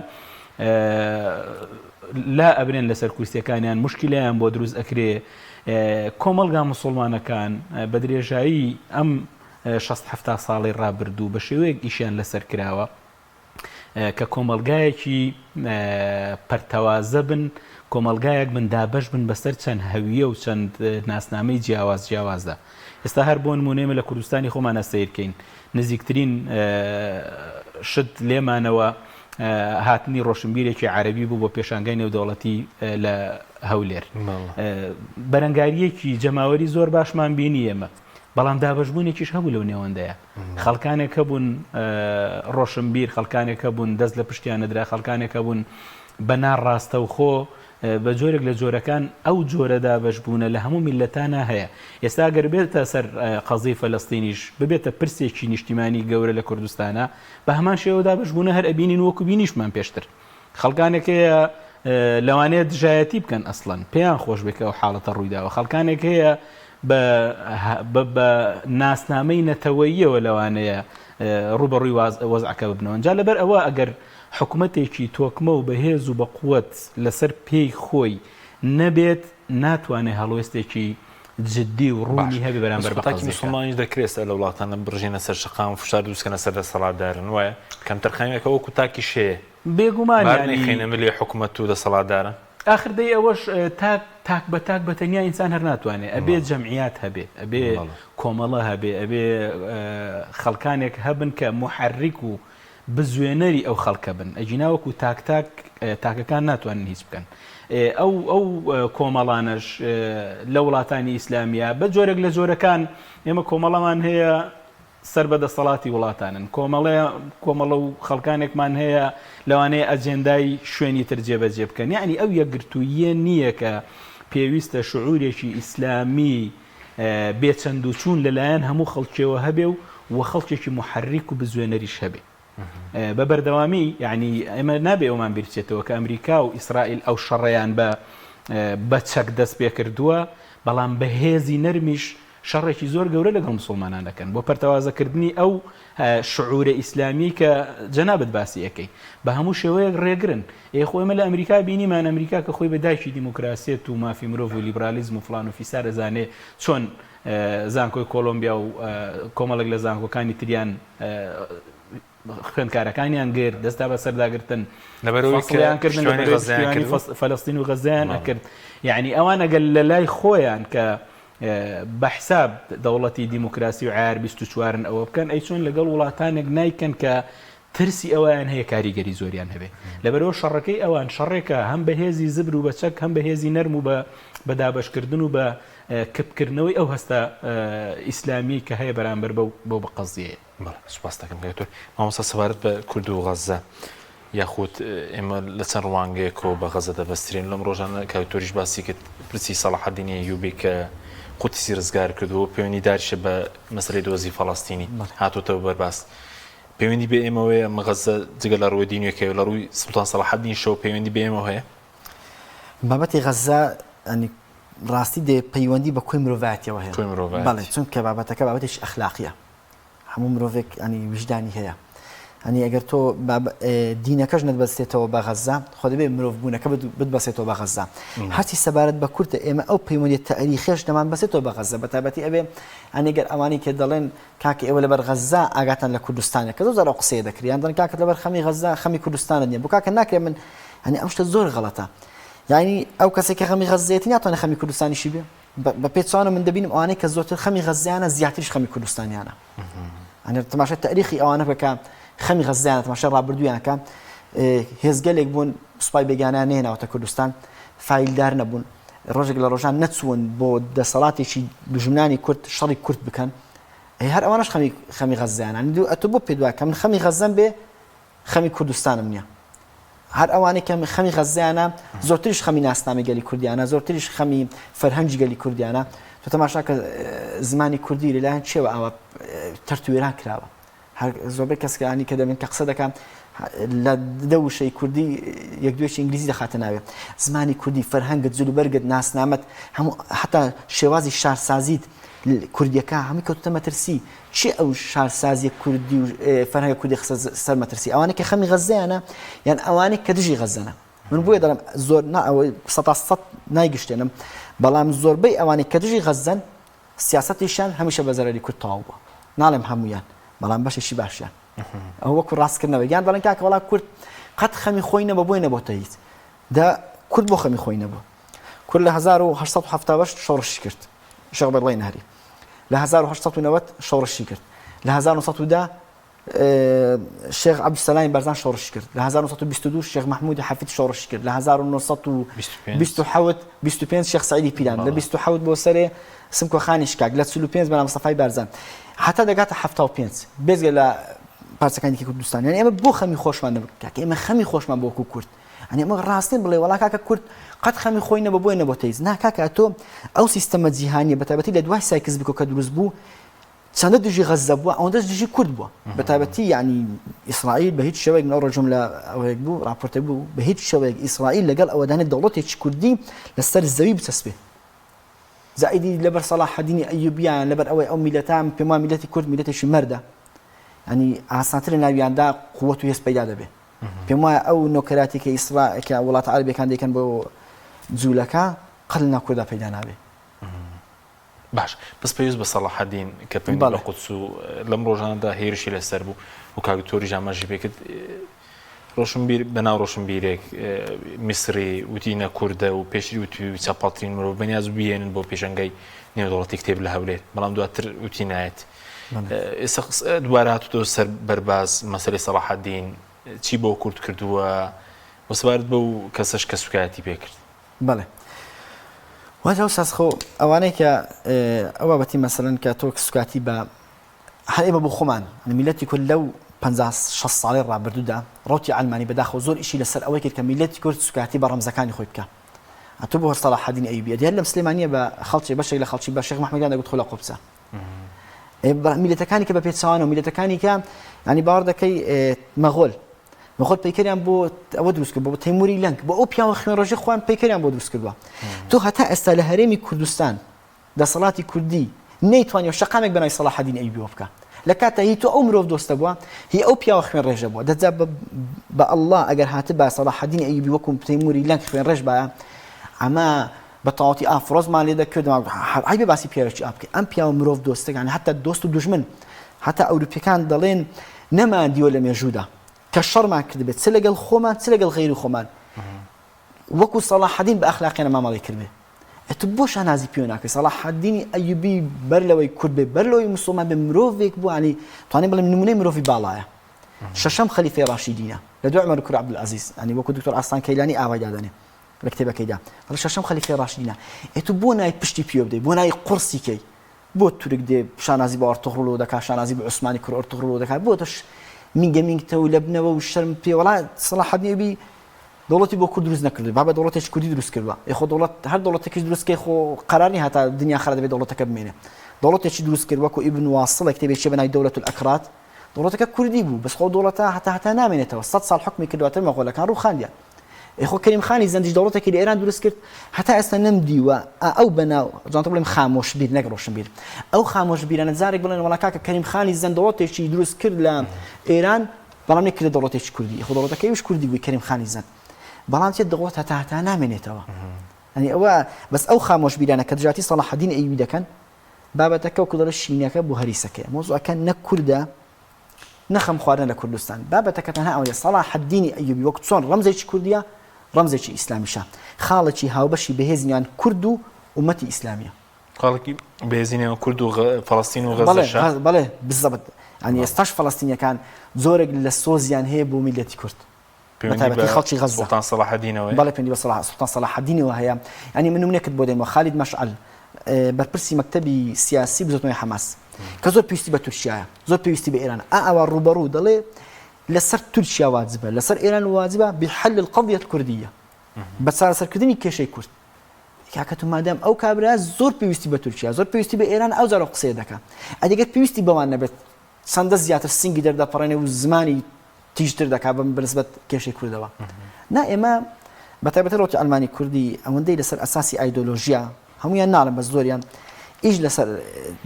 Speaker 3: لا ئەبرێن لەسەر کورسیەکانیان مشکلەیان بۆ دروست ئەکرێ کۆمەڵگا موسوڵمانەکان بە درێژایی ئەم شەست حەفتا ساڵەی ڕابردوو بە شێوەیەک ئیشیان لەسەر کراوە کە کۆمەڵگایەکی پەرتەوازە بن، کۆمەڵگایەک بن دابەش بن بەسەر چەند هەویە و چەند ناسنامەی جیاواز جیاوازدا. ئێستا هەر بۆ نموونە ئێمە لە کوردستانی خۆمانا سەیر کەین نزیکترین شت لێمانەوە هاتنی ڕۆشنبیرێکی عەرەبی بوو بۆ پێشانگای نێودەوڵەتی لە هەولێر. بەرەنگارییەکی جەماوەری زۆر باشمان بینی ئێمە، بەڵام دابەشبوونێکیش هەبوو لەو نێوەندەیا. خەڵکانێک هەبوون ڕۆشنبیر، خەڵکانێک هەبوون دەست لە پشتیان نەدرا، خەڵکانێک هەبوون بە ناڕاستەوخۆ بە جۆرێک لە جۆرەکان ئەو جۆرە دابەشبوونە لە هەموو میللەتانا هەیە. ئێستا گەر بێتە سەر قەزیەی فەلەستینیش ببێتە پرسێکی نیشتیمانی گەورە لە کوردستانا بە هەمان شێوە دابەشبوونە هەر ئەبینین وەکو بینیشمان پێشتر. خەڵکانێک هەیە لەوانەیە دژایەتی بکەن ئەسڵەن پێیان خۆش بێ کە ئەو حاڵەتە ڕوویداوە خەڵکانێک هەیە بە ناسنامەی نەتەوەییەوە لەوانەیە ڕووبەڕووی وەزعەکە ببنەوە جا لەبەر ئەوە ئەگەر حکومەتێکی تۆکمە و بەهێز و بەقوەت لەسەر پێی خۆی نەبێت ناتوانێت هەڵوێستێکی جدی و ڕوونی هەبێ بەرامبەر بە
Speaker 1: تاکی مسلمانیش دەکرێت سەر لە وڵاتانە بڕژێنە سەر شەقام فشار دروستکەنە سەر دەسەڵاتدارن وایە کەمتەرخەمیەکە وەکو تاکی شەیە
Speaker 3: بێگومان
Speaker 1: بار نەیخەینە ملی حکومەت و دەسەڵاتداران.
Speaker 3: ئاخر دەی ئەوەش تاک تاک بە تاک بە تەنیا ئینسان هەر ناتوانێ ئەبێ جەمعیات هەبێ ئەبێ کۆمەڵە هەبێ ئەبێ خەڵکانێک هەبن کە موحەریک و بزوێنەری ئەو خەڵکە بن ئەگینا وەکو تاک تاک تاکەکان ناتوانن هیچ بکەن ئەو ئەو کۆمەڵانەش لە وڵاتانی ئیسلامیە بە جۆرێک لە جۆرەکان ئێمە کۆمەڵەمان هەیە سەر بە دەسەڵاتی وڵاتانن. کۆمەڵە کۆمەڵە و خەڵکانێکمان هەیە لەوانەیە ئەجێندای شوێنی تر جێبەجێ بکەن. یەعنی ئەو یەکگرتووییە نییە کە پێویستە شعورێکی ئیسلامی بێ چەند و چوون لەلایەن هەموو خەڵکیەوە هەبێ و و خەڵکێکی موحەریک و بزوێنەریش هەبێ. بە بەردەوامی یەعنی ئێمە نابێ ئەومان بیر بچێتەوە کە ئەمریکا و ئیسرائیل ئەو شەڕەیان بە بە چەک دەست پێکردووە، بەڵام بە هێزی نەرمیش شەڕێکی زۆر گەورە لەگەڵ موسڵمانان دەکەن بۆ پەرتەوازەکردنی ئەو شعورە ئیسلامیەی کە جەنابت باسی ئەکەی بە هەموو شێوەیەک ڕێگرن. ئێ خۆ ئێمە لە ئەمریکا بینیمان ئەمریکا کە خۆی بە دایکی دیموکراسیەت و مافی مرۆڤ و لیبرالیزم و فڵان و فیسار ئەزانێ چۆن زانکۆی کۆلۆمبیا و کۆمەڵێک لە زانکۆکانی تریان خوێندکارەکانیان گرت، دەستا بەسەردا گرتن،
Speaker 1: لەبەرئەوەی کە
Speaker 3: فەسڵیان کردن،
Speaker 1: پشتیوانی
Speaker 3: لەبەرئەوەی
Speaker 1: غەززەیان
Speaker 3: پشتیوانی
Speaker 1: کردبوو؟
Speaker 3: فەلەستین و غەززەیان
Speaker 1: بەڵێ.
Speaker 3: ئەکرد. یەعنی ئەوان ئەگەر لە لای خۆیان کە بە حساب دەوڵەتی دیموکراسی و عەیار 24 ن ئەوە بکەن، ئەی چۆن لەگەڵ وڵاتانێک نایکەن کە ترسی ئەوەیان هەیە کاریگەری زۆریان هەبێ؟ لەبەرئەوە شەڕەکەی ئەوان شەڕێکە هەم بە هێزی زبر و بە چەک، هەم بە هێزی نەرم و بە بە دابەشکردن و بە کپکردنەوەی ئەو هەستە ئیسلامییەی کە هەیە بەرامبەر بەو بەو قەزیەیە.
Speaker 1: بەڵێ سوپاست دەکەم کاک دکتۆر. مامۆستا سەبارەت بە کورد و غەززە یاخود ئێمە لە چەند ڕوانگەیەکەوە بە غەزە دەبەسترێن لەم ڕۆژانە کاک دکتۆریش باسی کرد پرسی سەڵاحەدینی ئەیوبی کە قودسی ڕزگار کردووە پەیوەندی داریشە بە مەسەلەی دۆزی فەڵەستینی هاتۆتەوە بەرباس پەیوەندی بە ئێمەوەیە ئەم غەزە جگە لە ڕووی دینیەکەی لە ڕووی سوڵتان سەڵاحەدینیشەوە پەیوەندی بە ئێمەوە هەیە؟
Speaker 2: بابەتی غەزە ینی ڕاستی دێ پەیوەندی بە کۆی مرۆڤایەتیەوە هەیە.
Speaker 1: کۆی مرۆڤایەتی.
Speaker 2: بەڵێ چونکە بابەتەکە بابەتێکی ئەخلاقیە هەموو مرۆڤێک ینی ویژدانی هەیە ینی ئەگەر تۆ دینەکەش نەتبەستێتەوە بە غەزە خۆ دەبێ مرۆڤ بوونەکە بتبەسێتەوە بە غەزە هەرچی سەبارەت بە کوردە ئێمە ئەو پەیوەندی تاریخیش دەمان بەسێتەوە بە غەزە بە تایبەتی ئەبێ ینی گەر ئەوانەی کە دەڵێن کاکە ئێوە لەبەر غەزە ئاگاتان لە کوردستانە کە زۆر جار ئەو قسەیە دەکرێ یان دەڵێن کاکە لەبەر خەمی غەزە خەمی کوردستانت نییە بۆ کاکە ناکرێ من ینی ئەم شتە زۆر غەڵەتە یانی ئەو کەسێک کە خەمی غەززەیەتی ناتوانێت خەمی کوردستانیشی بێ؟ بە پێچەوانە من دەبینم ئەوانەی کە زۆرتر خەمی غەززەیانە زیاتریش خەمی کوردستانیانە. ئەگەر تەماشای تاریخی ئەوانە بکە کە خەمی غەززەیانە تەماشای ڕابردوویان کە هێزگەلێک بوون سوپای بێگانەیان نەهێناوەتە کوردستان فایلدار نەبوون ڕۆژێک لە ڕۆژان نەچوون بۆ دەسەڵاتێکی دوژمنانی کورد شەڕی کورد بکەن هەر ئەوانەش خەمی خەمی غەززەیانە ئەتۆ بۆ پێ دوای کە من خەمی غەززەم بێ خەمی کوردستانم نیە هەر ئەوانەی کە خەمی غەززەیانە زۆرتریش خەمی ناسنامەی گەلی کوردیانە زۆرتریش خەمی فەرهەنگی گەلی کوردیانە تۆ تەماشا کە زمانی کوردی لەلایەن چێوە ئاوا تەرتوێران کراوە هەر زۆربەی کەسکانی کە دەبن کە قسە دەکەن لە دە وشەی کوردی یەک دوێکی ئینگلیزی دەخاتە ناوێ زمانی کوردی فەرهەنگت جلوبەرگت ناسنامەت هەموو حتا شێوازی شارسازیت کوردیەکە هەمووی کەوتە مەترسی چی ئەو شارسازیە کوردی و فەرهەنگە کوردی خستە سەر مەترسی؟ ئەوانەی کە خەمی غەززەیانە یان ئەوانەی کە دژی غەززەنە؟ من بۆیە دەڵێم زۆر نا ئەوەی سەتا سەد نایگشتێنم بەڵام زۆربەی ئەوانەی کە دژی غەززەن سیاسەتیشیان هەمیشە بە زەرەری کورد تەواو بووە ناڵێم هەموویان بەڵام بەشێکی باشیان ئەوە وەکو ڕاستکردنەوە یان دەڵێن کاکە وەڵا کورد قەت خەمی خۆی نەبووە بۆی نەبۆتە هیچ دە. کورد بۆ خەمی خۆی نەبوو؟ کورد لە 1878 شۆڕشی کرد، شێخ عوبەیدوڵڵای نەهری. لە 1890 شۆڕشی کرد. لە 1910 شێخ عەبدولسەلامی بەرزان شۆڕشی کرد. لە 1922 شێخ مەحموودی حەفید شۆڕشی کرد. لە 1927 25 شێخ سەعیدی پیران. لە 27 بۆ سەرێ سمکۆ خانی شکاک. لە 45 مەلا مستەفای بارزان. هەتا دەگاتە 75 بێجگە لە پارچەکانی دیکەی کوردستان. یانی ئێمە بۆ خەمی خۆشمان نەبوو کاکە، ئێمە خەمی خۆشمان بۆ وەکوو کورد. یانی ئەمە ڕاست نیە بڵێ وەڵا کاکە کورد قەت خەمی خۆی نەبوو بۆیە نەبۆتە هیچ. نا کاکە تۆ ئەو سیستەمە جیهانیە بە تایبەتی لە دوای سایکس بیکۆ کە دروست بوو چەندە دژی غەززە بووە ئەوەندەش دژی کورد بووە بە تایبەتی یعنی ئیسرائیل بە هیچ شێوەیەک من ئەو ڕۆژم لە ئەوەیەک بوو راپۆرتێک بوو بە هیچ شێوەیەک ئیسرائیل لەگەڵ ئەوەدانێت دەوڵەتێکی کوردی لەسەر زەوی بچەسپێ زائیدی لەبەر سەڵاحەدینی ئەیوبیان لەبەر ئەوەی ئەو میلەتە پێم وایە میلەتی کورد میلەتێکی مەردە ینی ئاسانتر لە ناویاندا قوت و هێز پەیدا دەبێ پێم وایە ئەو نۆکەراتی کە ئیسرا کە وڵاتە عەرەبیەکان دەیکەن بۆ جوولەکە قەت لە ناو کوردا پەیدا نابێ.
Speaker 1: باش بەس پێویست بە سەڵاحەدین کە پەیوەندی بە قودس و لەم ڕۆژانەدا هێرشی لەسەر بوو و کاک دکتۆریش ئاماژەی پێ کرد ڕۆشنبیر بەناو ڕۆشنبیرێک میسری وتی نە کوردە و پێشتری وتی چەپەڵترین مرۆڤ بەنیاز بهێنن بۆ پێشەنگای نێودەوڵەتی کتێب لە هەولێر بەڵام دواتر وتی نایەت ئێستا دووبارە هاتوتەوە سەر بەرباز مەسەلەی سەڵاحەدین چی بۆ کورد کردووە و سەبارەت بەو کەسەش کە سوکایەتی پێکرد.
Speaker 2: بەڵێ واتە ئوستاز خۆ ئەوانەی کە ئەو بابەتی مەسەلەن کە تۆ سوکاتی بە هەر ئێمە بۆ خۆمان میلەتی کورد لەو 50 60 ساڵی ڕابردوودا ڕوتی عەلمانی بەداخەوە زۆر ئیشی لەسەر ئەوەی کرد کە میلەتی کورد سوکاتی بە ڕەمزەکانی خۆی بکە ئەتۆ بۆ هەر سەڵاحەدین ئەیوبی ئەدی هەر لەم سلێمانیە بە خەڵکی بەشێک لە خەڵکی بە شێخ مەحمودیان دەگوت خۆ لە قوبچە میلەتەکانی کە بە پێچەوانەوە میلەتەکانی کە ینی باوەڕ دەکەی مەغۆل مەغۆل پەیکەریان بۆ ئەوە دروست کرد بۆ تەیموری لەنگ بۆ ئەو پیاوە خوێنڕێژی خۆیان پەیکەریان بۆ دروست کردووە تۆ هەتا ئێستا لە هەرێمی کوردستان دەسەڵاتی کوردی نەیتوانیوە شەقامێک بەناوی سەڵاحەدین ئەیوبیەوە بکە لە کاتە هی تۆ ئەو مرۆڤ دۆستە بووە هی ئەو پیاوە خوێن ڕێژە بووە دەجا بە ئەڵڵا ئەگەر هاتبا سەڵاحەدین ئەیوبی وەکو تەیموری لەنگ خوێن ڕێژ بایە ئەمە بە تەواوەتی ئافرۆزمان لێ دەکرد عەیبە باسی پیاوێکی ئا بکەی ئەم پیاوە مرۆڤ دۆستەکان هەتا دۆست و دوژمن هەتا ئەوروپیەکان دەڵێن نەمان دیوە لە مێژوودا کە شەڕمان کردبێت چ لەگەڵ خۆمان چ لەگەڵ غەیری خۆمان وەکو سەڵاحەدین بە ئەخلاقیانە مامەڵەی کردبێ ئەتو بۆ شانازی پێوە ناکەی سەڵاحەدینی ئەیوبی بەر لەوەی کورد بێ بەر لەوەی مسلمان بێ مرۆڤێک بوو ینی توانێ بڵێم نمونەی مرۆڤی باڵایە شەشەم خەلیفەی ڕاشیدینە لە دوای عومەر کوڕی عەبدولعەزیز ینی وەکو دکتۆر ئاسان کەیلانی ئاوای دادەنێ لە کتێبەکەیدا دەڵێ شەشەم خەلیفەی ڕاشدینە ئێ تو بۆ نای پشتی پێوە بدەی بۆ نای قوڕسی کەی بۆ تورک دێ شانازی بە ئەرتوغڕوڵەوە دەکا شانازی بە عوسمانی کوڕ ئەرتوغڕوڵەوە دەکا بۆ تۆش مینگە مینگتە و لە بنەوە و شەرم پێ وەڵا سەڵاحەدین ئەیوبی دەوڵەتی بۆ کورد دروست نەکردووە بابە دەوڵەتێکی کوردی دروست کردووە ئێ خۆ دەوڵەت هەر دەوڵەتێکیش دروست کەی خۆ قەرار نیە هەتا دنیا خەرا دەبێ دەوڵەتەکە بمێنێ دەوڵەتێکی دروست کرد وەکو ئیبن واصڵ کتێبێکی بە ناوی دەولەت الئەکراد دەوڵەتەکە کوردی بوو بەس خۆ دەوڵەتە هەتا هەتا نامێنێتەوە سەد ساڵ حوکمی کرد دواتر مەغۆلەکان ڕووخاندیان ئێ خۆ کەریم خانی زەندیش دەوڵەتێکی لە ئێران دروست کرد هەتا ئێستا نەمدیوە ئەو بەناو جوانتر بڵێم خامۆشبیر نەک ڕۆشنبیر ئەو خامۆشبیرانە جارێک بڵێن وەڵا کاکە کەریم خانی زەند دەوڵەتێکی دروست کرد لە ئێران بەڵام نەکردە دەوڵەتێکی کوردی خۆ دەوڵەتەکەی ئەویش کوردی بووی کەریم خانی زەند بەڵام چێ دەوڵەت هەتا هەتا نامێنێتەوە یعنی ئەوە بەس ئەو خامۆشبیرانە کە دژاتی سەڵاحەدین ئەیوبی دەکەن بابەتەکە وەکو دەڵێ شینەکە بۆ هەریسەکەیە مەوزوعەکە نە کوردە نە خەم خواردنە لە کوردستان بابەتەکە تەنها ئەوەیە سەڵاحەدینی ئەیوبی وەک چۆن ڕەمزێکی کوردیە ڕەمزێکی ئیسلامیشە خاڵێکی هاوبەشی بەهێزی نێوان کورد و ئومەتی ئیسلامیە.
Speaker 1: خاڵێکی بەهێزی نێوان کورد و فەڵەستین و غەزەشە.
Speaker 2: بەڵێ بزەبت یانی ئێستاش فەڵەستینیەکان زۆرێک لە سۆزیان هەیە بۆ میللەتی کورد.
Speaker 1: بەتایبەتی خەڵکی غەززە. سوڵتان سەڵاحەدینەوە هەیە؟
Speaker 2: بەڵێ پەیوەندی بە سوڵتان سەڵاحەدینەوە هەیە. یانی من نمونەیەکت بۆ دێنمەوە، خالید مەشعەل بەرپرسی مەکتەبی سیاسی بزوتنەوەی حەماس کە زۆر پێویستی بە تورکیایە، زۆر پێویستی بە ئێرانە، ئا ئاوا ڕووبەڕوو دەڵێ لەسەر تورکیا واجبە، لەسەر ئێران واجبە بحل القضیە الکردیە، بە چارەسەرکردنی کێشەی کورد. کاکە تۆ مادام ئەو کابرا زۆر پێویستی بە تورکیا، زۆر پێویستی بە ئێران ئەو جار ئەو قسەیە دەکا. ئەدی گەر پێویستی بەوان نەبێت چەندە زیاتر سینگی دەردەپەڕێنێ و زمانی تیژتر دەکات بە بەنسبەت کێشەی کوردەوە. نا ئێمە بە تایبەتی ڕەوتی عەلمانی کوردی ئەوەندەی لەسەر ئەساسی ئایدۆلۆژیا هەموویان ناڵێم بەس زۆریان ئیش لەسەر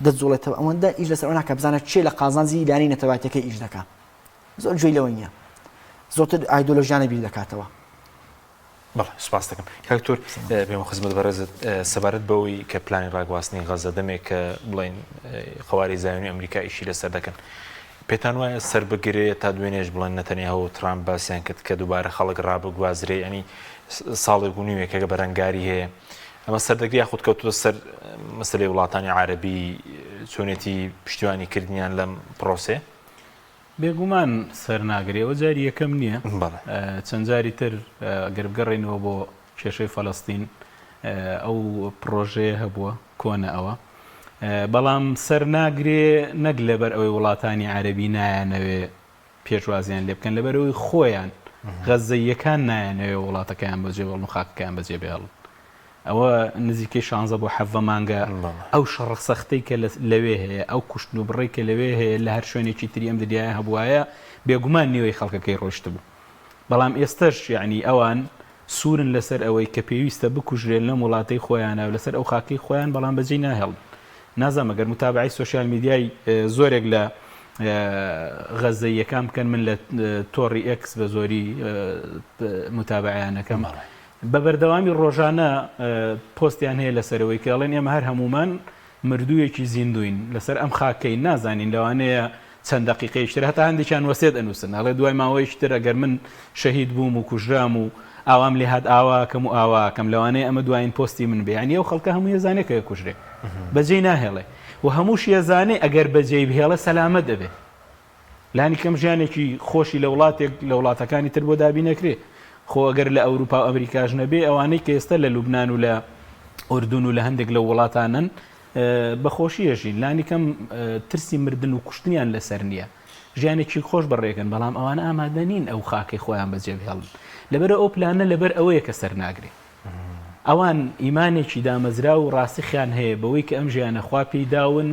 Speaker 2: دەجوڵێتەوە ئەوەندە ئیش لەسەر ئەوە ناکات بزانێت کێ لە قازانجی لایەنی نەتەوایەتیەکەی ئیش دەکات زۆر گوێی لەوە نییە زۆرتر ئایدۆلۆژیانە بیر دەکاتەوە.
Speaker 1: بەڵێ سوپاست دەکەم کاک دکتۆر. بێمە خزمەت بەڕێزت سەبارەت بەوەی کە پلانی ڕاگواستنی غەزە دەمێک کە بڵێن قەوارەی زایۆنی ئەمریکا ئیشی لەسەر دەکەن پێتان وایە سەر بگرێ تا دوێنێش بڵێن نەتەنیاهۆ و ترامپ باسیان کرد کە دووبارە خەڵک ڕابگوازرێ ینی ساڵێک و نیوێکە بەرەنگاری هەیە ئەمە سەردەگری یاخود کەوتووە سەر مەسەلەی وڵاتانی عەرەبی چۆنێتی پشتیوانی کردنیان لەم پرۆسەیە؟
Speaker 3: بێگومان سەر ناگرێ ئەوە جاری یەکەم نییە چەند جاری تر گەر بگەڕێینەوە بۆ کێشەی فەلەستین ئەو پرۆژەیە هەبووە کۆنە ئەوە بەڵام سەر ناگرێ نەک لەبەر ئەوەی وڵاتانی عەربی نایانەوێ پێشوازیان لێ بکەن لەبەرەوەی خۆیان غەزەییەکان نایانەوێ وڵاتەکەیان بەجێ بێڵن و خاکەکەیان بەجێ بێڵن ئەوە نزیکەی شانزە بۆ حەڤە مانگە ئەو شەڕە سەختەی کە لەوێ هەیە ئەو کوشتن و بڕێک کە لەوێ هەیە لە هەر شوێنێکی تری ئەم دنیایە هەبوایە بێگومان نیوەی خەڵکەکەی ڕۆیشتبوو بەڵام ئێستەش یعنی ئەوان سوورن لەسەر ئەوەی کە پێویستە بکوژرێن لەم وڵاتەی خۆیانە و لەسەر ئەو خاکەی خۆیان بەڵام بەجێی ناهێڵن. نازانم ئەگەر موتابەعەی سۆشیال میدیای زۆرێک لە غەزەییەکان بکەن من لە تۆڕی ئێکس بە زۆری موتابەعەیان ئەکەم بە بەردەوامی ڕۆژانە پۆستیان هەیە لەسەرەوەی کە ئەڵێن ئێمە هەر هەموومان مردوویەکی زیندووین لەسەر ئەم خاکەین نازانین لەوانەیە چەند دەقیقەیەکی تر هەتا هەندێکیان وەسێت ئەنووسن ئەڵێ دوای ماوەیەکی تر ئەگەر من شەهید بووم و کوژرام و ئاوام لێ هات ئاوا ئەکەم و ئاوا ئەکەم لەوانەیە ئەمە دوایین پۆستی من بێ یانی ئەو خەڵکە هەمووی ئەزانێ کە ئەکوژرێ بەجێی ناهێڵێ و هەمووشی ئەزانێ ئەگەر بەجێی بهێڵێ سەلامەت ئەبێ لانی کەم ژیانێکی خۆشی لە وڵاتێک لە وڵاتەکانی تر بۆ دابین ئەکرێ. خۆ ئەگەر لە ئەوروپا و ئەمریکاش نەبێ ئەوانەی کە ئێستا لە لوبنان و لە ئوردون و لە هەندێک لەو وڵاتانەن بە خۆشی ئەژین. لانی کەم ترسی مردن و کوشتنیان لەسەر نییە. ژیانێکی خۆش بەڕێکەن بەڵام ئەوانە ئامادە نین ئەو خاکەی خۆیان بەجێ بهێڵن. لەبەرئەوە ئەو پلانە لەبەر ئەوەیە کە سەر ناگرێ. ئەوان ئیمانێکی دامەزراو و ڕاسخیان هەیە بەوەی کە ئەم ژیانە خوا پێی داون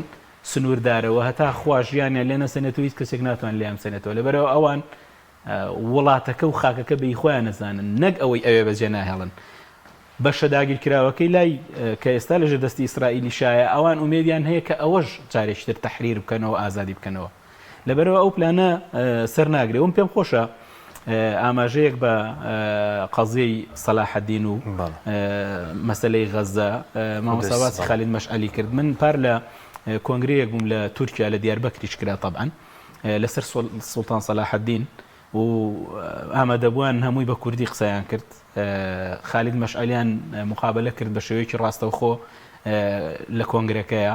Speaker 3: سنووردارە و هەتا خوا ژیانیان لێ نەسەنێتەوە هیچ کەسێک ناتوانێت لێیان بسەنێتەوە لەبەرئەوە ئەوان وڵاتەکە و خاکەکە بە ئی خۆیان ئەزانن نەک ئەوەی ئەوێ بەجێ ناهێڵن بەشە داگیرکراوەکەی لای کە ئێستا لەژێر دەستی ئیسرائیلیشایە ئەوان ئومێدیان هەیە کە ئەوەش جارێکی تر تەحریر بکەنەوە ئازادی بکەنەوە لەبەرئەوە ئەو پلانە سەر ناگرێ وم پێم خۆشە ئاماژەیەک بە قەزیەی سەلاحەدین و مەسەلەی غەزە مامۆستا باسی خالید مەشعەلی کرد من پار لە کۆنگرەیەک بووم لە تورکیا لە دیاربەکریش کرا تەبعەن لەسەر سوڵتان سەلاحەدین و ئامادەبووان هەمووی بە کوردی قسەیان کرد خالید مەشعەلیان مقابلە کرد بە شێوەیەکی ڕاستەوخۆ لە کۆنگرەکەیە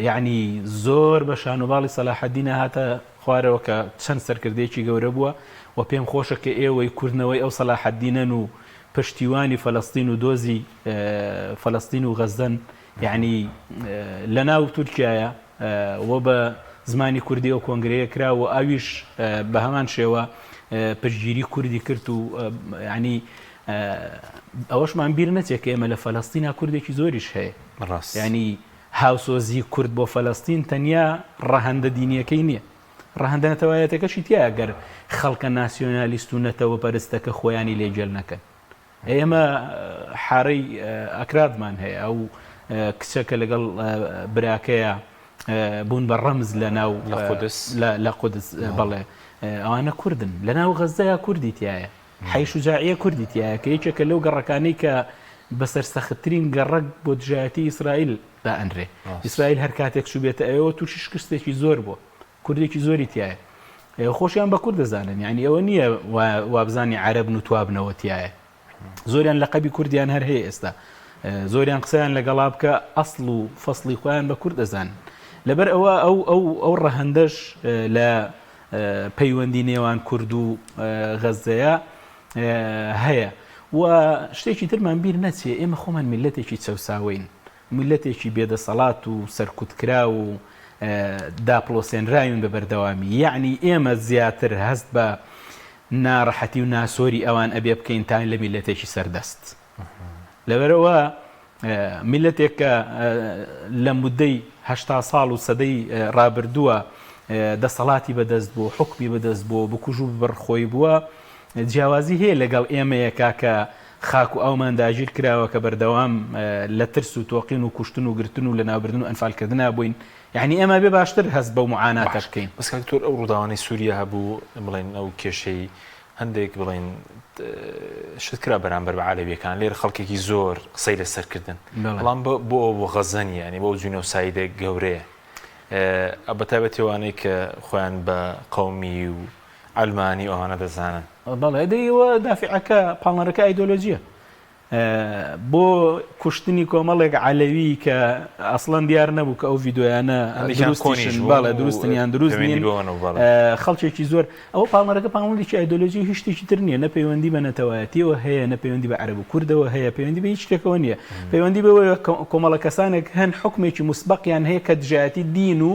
Speaker 3: یەعنی زۆر بە شانوباڵی سەلاحەدینە هاتە خوارەوە کە چەند سەرکردەیەکی گەورە بووە و پێم خۆشە کە ئێوەی کورد نەوەی ئەو سەلاحەدینەن و پشتیوانی فەلەستین و دۆزی فەلەستین و غەزەن یەعنی لە ناو تورکیایە و بە زمانی کوردی ئەو کۆنگرەیە کرا و ئەویش بە هەمان شێوە پشتگیری کوردی کرد و یەعنی ئەوەشمان بیر نەچێت کە ئێمە لە فەلەستینا کوردێکی زۆریش هەیە
Speaker 1: ڕاست.
Speaker 3: یانی هاوسۆزی کورد بۆ فەلەستین تەنیا ڕەهەندە دینییەکەی نییە، ڕەهەندە نەتەوایەتەکەشی تیایە گەر خەڵکە ناسیۆنالیست و نەتەوەپەرستەکە خۆیانی لێ گێل نەکەن. ئێمە حارەی ئەکرادمان هەیە، ئەو کچە کە لەگەڵ براکەیا بوون بە ڕەمز لە ناو
Speaker 1: لە قودس
Speaker 3: لە قودس بەڵێ ئەوانە کوردن. لە ناو غەززەیا کوردی تیایە. حەی شوجاعیە کوردی تیایە کە یەکێکە لەو گەڕەکانەی کە بە سەرسەختترین گەڕەک بۆ دژایەتی ئیسرائیل دائەنرێ. ئیسرائیل هەر کاتێک چووبێتە ئەوێوە تووشی شکستێکی زۆر بووە. کوردێکی زۆری تیایە. خۆشیان بە کورد دەزانن. یانی ئەوە نییە وابزانی عەرەبن و توابنەوە تیایە. زۆریان لەقەبی کوردیان هەر هەیە ئێستا. زۆریان قسەیان لەگەڵا بکە ئەسڵ و فەسڵی خۆیان بە کورد دەزانن. لەبەر ئەوە ئەو ئەو ئەو ڕەهەندەش لە پەیوەندی نێوان کورد و غەززەیە هەیە و شتێکی ترمان بیر نەچێ ئێمە خۆمان میللەتێکی چەوساوەین میللەتێکی بێدەسەڵات و سەرکوتکراو و داپڵۆسێنراوین بە بەردەوامی یەعنی ئێمە زیاتر هەست بە ناڕەحەتی و ناسۆری ئەوان ئەبێ بکەین تا لە میللەتێکی سەردەست لەبەرئەوە میللەتێک کە لە مودەی 80 ساڵ و سەدەی ڕابردووە دەسەڵاتی بەدەست بوو حکومی بەدەست بوو بکوژ و ببڕ خۆی بووە جیاوازی هەیە لەگەڵ ئێمەیەکا کە خاک و ئاومان داگیر کراوە کە بەردەوام لە ترس و تۆقین و کوشتن و گرتن و لەناوبردن و ئەنفالکردنا بووین یعنی ئێمە بێ باشتر هەست بەو معاناتە بکەین.
Speaker 1: بەس کاک دکتۆر ئەو ڕووداوانەی سووریا هەبوو بڵێن ئەو کێشەی هەندێک بڵێن شت کرا بەرامبەر بە عەلەویەکان لێرە خەڵکێکی زۆر قسەی لەسەر کردن بەڵام بۆ ئەو بۆ غەزە نییە ینی بۆ ئەو جینۆسایدە گەورەیە بە تایبەتی ئەوانەی کە خۆیان بە قەومی و عەلمانی و ئەوانە دەزانن.
Speaker 3: بەڵێ دەی ئەوە دافعەکە پاڵنەرەکە ئایدۆلۆجیە بۆ کوشتنی کۆمەڵێک عەلەوی کە ئەسڵەن دیار نەبوو کە ئەو ڤیدۆیانە دروستیشن بەڵێ دروستن یان دروست نین خەڵکێکی زۆر ئەوە پاڵنەرەکە پاڵنەرێکی ئایدۆلۆژی هیچ شتێکی تر نییە نە پەیوەندی بە نەتەوایەتیەوە هەیە نە پەیوەندی بە عەرەب و کوردەوە هەیە پەیوەندی بە هیچ شتێکەوە نییە پەیوەندی بەوەیە کۆمەڵە کەسانێک هەن حکمێکی مسبقیان هەیە کە دژایەتی دین و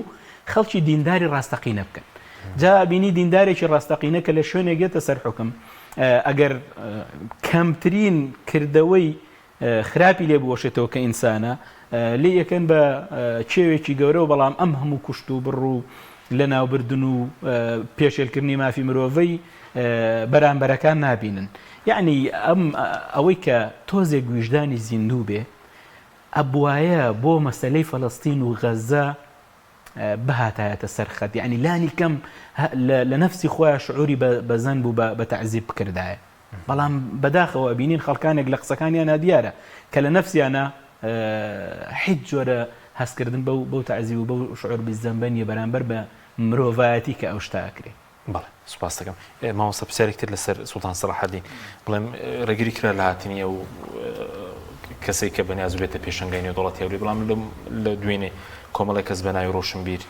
Speaker 3: خەڵکی دینداری ڕاستەقینە بکەن جا بینی دیندارێکی ڕاستەقینە کە لە شوێنێک دێتە سەر حکم ئەگەر کەمترین کردەوەی خراپی لێ بوەشێتەوە کە ئینسانە لێی ئەکەن بە کێوێکی گەورە و بەڵام ئەم هەموو کوشت و بڕ و لەناوبردن و پێشێلکردنی مافی مرۆڤەی بەرامبەرەکان نابینن یعنی ئەم ئەوەی کە تۆزێک ویژدانی زیندوو بێ ئەبوایە بۆ مەسەلەی فەلەستین و غەزە بهاتایەتە سەر خەت یعنی لانی کەم لە نەفسی خۆیان شعوری بە زەنب و بە تەعزیب بکردایە بەڵام بەداخەوە ئەبینین خەڵکانێک لە قسەکانیانا دیارە کە لە نەفسیانا حیچ جۆرە هەستکردن بەو بەو تەعزیب و بەو شعور بالذنبە نیە بەرامبەر بە مرۆڤایەتی کە ئەو شتە ئەکرێ.
Speaker 1: بەڵێ سوپاست دەکەم. مامۆستا پرسیارێک تر لەسەر سوڵتان سەڵاحەدین بڵێم ڕێگری کرا لە هاتنی ئەو کەسێک کە بەنیاز بێتە پێشەنگای نێودەوڵەتی هەولێر بەڵام لە دوێنێ کۆمەڵێک کەس بە ناوی ڕۆشنبیر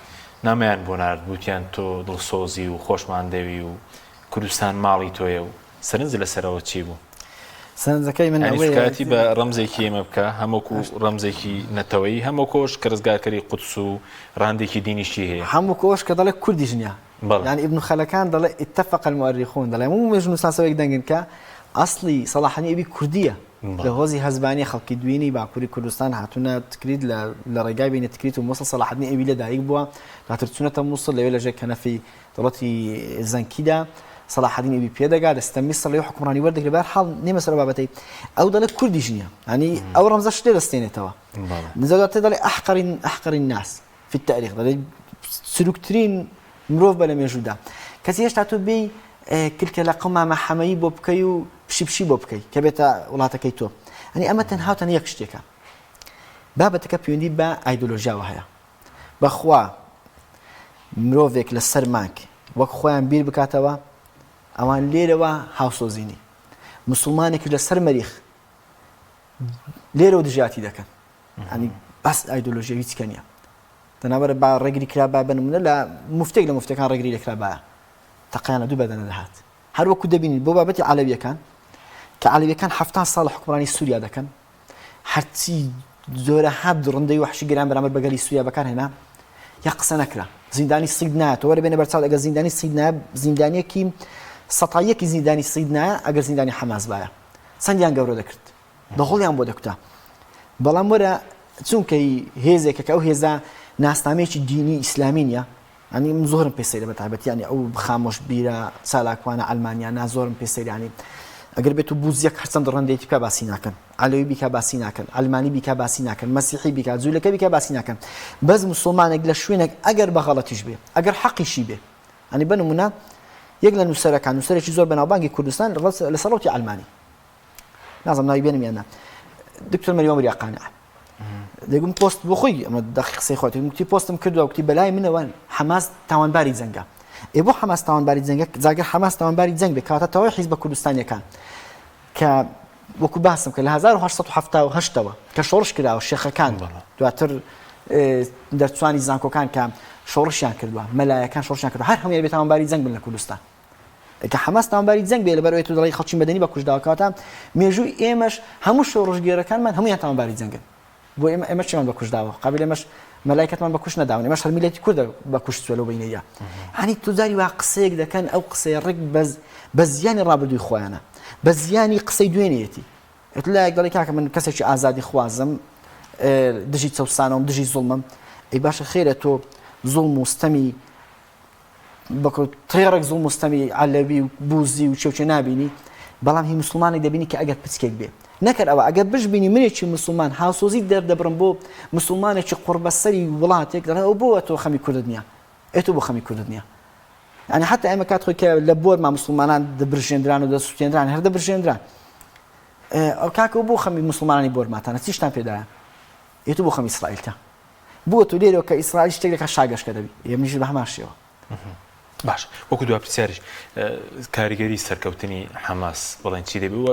Speaker 1: نامەیان بۆ نارد وتیان تۆ دڵسۆزی و خۆشمان دەوی و کوردستان ماڵی تۆیە و سەرنج لەسەر ئەوە چی بوو؟
Speaker 2: سەرنجەکەی من
Speaker 1: یانی
Speaker 2: ئەوەیە
Speaker 1: سوکایەتی بە ڕەمزێکی ئێمە بکە هەم وەکو ڕەمزێکی نەتەوەیی هەم وەکۆش کە ڕزگارکەری قودس و ڕەهەندێکی دینیشی هەیە.
Speaker 2: هەم وەکۆش کە دەڵێ کوردیش نییە.
Speaker 1: بەڵێ.
Speaker 2: یانی ئیبن خەلەکان دەڵێ اتفق المؤرخون دەڵێ هەموو مێژوونووسان سەر یەک دەنگن کە ئەسڵی سەڵاحەدین ئەیوبی کوردییە.
Speaker 1: بەڵێ.
Speaker 2: لە هۆزی هەزبانییە خەڵکی دوینی باکووری کوردستان هاتوونە تکریت لە لە ڕێگای بینە تکریت و موسڵ سەڵاحەدینی ئەیوبی لە دایک بووە دواتر چوونەتە موسڵ لەوێ لەژێر کەنەفی دەوڵەتی زەنکیدا سەڵاحەدین ئەیوبی پێدەگا دەستە میسر لەوێ حوکمڕانی وەردەگرێ بەهەر حاڵ نێمە سەر ئەو بابەتەی ئەو دەڵێ کوردیش نییە یانی ئەو ڕەمزەش لێ دەستێنێتەوە نزا دواتر دەڵێ ئەحقەرین ئەحقەرین ناس فی التاریخ دەڵێ سروکترین مرۆڤ بە لە مێژوودا کەچی هێشتا تۆ بێی کلکە لە قەو مامە حەمەیی بۆ بکەی و پشی پشی بۆ بکەی کە بێتە وڵاتەکەی تۆ ئەنی ئەمە تەنها و تەنها یەک شتێکە بابەتەکە پەیوەندی بە ئایدۆلۆژیاوە هەیە بەخوا مرۆڤێک لە سەر مانگ وەک خۆیان بیر بکاتەوە ئەوان لێرەوە هاوسۆزینی مسلمانێکی لە سەر مەریخ لێرەوە دژاتی دەکەن ئەنی بەس ئایدۆلۆژیە هیچ کە نییە دەناوەرە با ڕێگری کرا با بنمونە لە مفتێک لە مفتەکان ڕێگری لەکرا باە تەقیانە دوو بەدەنە دەهات هەر وەکو دەبینین بۆ بابەتی عەلەویەکان کە عەلەویەکان 70 ساڵ حکومڕانی سووریا دەکەن هەرچی جۆرەها دڕندەی وەحشیگەریان بەرامبەر بە گەلی سووریا بەکار هێنا، یەک قسە نەکرا. زیندانی سیدنایە، تۆ وەرە بێنە بەرچاوت ئەگەر زیندانی سیدنایە زیندانیەکی سەتا یەکی زیندانی سیدنایە ئەگەر زیندانی حەماس بایە چەندیان گەورە دەکرد دەهۆڵیان بۆ دەکوتا بەڵام وەرە چونکە هێزێکە کە ئەو هێزە ناسنامەیەکی دینی ئیسلامی نییە یانی من زۆرم پێ سەیرە بە تایبەتی یانی ئەو خامۆش بیرە چالاکوانە عەلمانیانە زۆرم پێ سەیرە یانی ئەگەر بێت و بوزیەک هەرچەند ڕەندێتی بکا باسی ناکەن عەلەوی بیکا باسی ناکەن عەلمانی بیکا باسی ناکەن مەسیحی بیکا جوولەکە بیکا باسی ناکەن بەس مسلمانێک لە شوێنێک ئەگەر بە غەڵەتیش بێ ئەگەر حەقیشی بێ ئەنی بە نمونە یەک لە نووسەرەکان نووسەرێکی زۆر بەناوبانگی کوردستان لەسەر ڕەوتی عەلمانی نازم ناوی بێنم یان نا دکتۆر مەریوان وریا قانع دەگوم پۆست بۆ خۆی ئەمە دەقی قسەی خۆی گوتی پۆستم کردووە گوتی بەلای منەوە حەماس تاوانباری جەنگە ئێ بۆ حەماس تاوانباری جەنگە جاگەر حەماس تاوانباری جەنگ بێ کەواتە تەواوی حیزبە کوردستانیەکان کە وەکو باسم کە لە 1970ەوە کە شۆڕش کراوە شێخەکان دواتر دەرچوانی زانکۆکان کە شۆڕشیان کردووە مەلایەکان شۆڕشیان کردووە هەر هەموویان بێ تاوانباری جەنگ بن لە کوردستان کە حەماس تاوانباری جەنگ بێ لەبەرئەوەی تۆ دەڵێی خەڵکی مەدەنی بە کوشت داوە کەواتە مێژووی ئێمەش هەموو شۆڕشگێرەکانمان هەموویان تاوانباری جەنگن بۆ ئێمە ئێمە چیمان بە کوشت داوە قابل ئێمەش مەلایکەتمان بە کوشت نەداون ئێمەش هەر میللەتی کوردە بە کوشت چووە لەو بەینەیە هەنی تو جاری وا قسەیەک دەکەن ئەو قسەیە ڕێک بەز بە زیانی ڕابردووی خۆیانە بە زیانی قسەی دوێنێیەتی ئەتو لایەک دەڵێی کاکە من کەسێکی ئازادی خوازم دژی چەوسانەوەم دژی زوڵمم ئەی باشە خێرە تۆ زوڵم و ستەمی بەکۆ تێڕێک زوڵم و ستەمی عەلەوی و بوزی و چێوچێ نابینی بەڵام هی مسلمانێک دەبینی کە ئەگەر پچکێک بێ نەکەر ئەوە ئەگەر بشبینی منێکی مسلمان هاوسۆزی دەردەبڕم بۆ مسلمانێکی قوڕبەسەری وڵاتێک دەڵێن ئەو بۆ تۆ خەمی کوردت نییە ئێ تۆ بۆ خەمی کوردت نییە یعنی حتی ئێمە کات خۆی کە لە بۆرما مسلمانان دەبرژێندران و دەسوتێندران هەر دەبرژێندران ئەو کاکە بۆ خەمی مسلمانانی بۆرماتانە چیشتان پێدایە ئێ تۆ بۆ خەمی ئیسرائیلتە بۆ تۆ لێرەوە کە ئیسرائیل شتێک دەکات شاگەشکە دەبی ئێ منیش بە هەمان شێوە.
Speaker 1: باش وەکو دوا پرسیاریش کاریگەری سەرکەوتنی حەماس بڵێن چی دەبێ و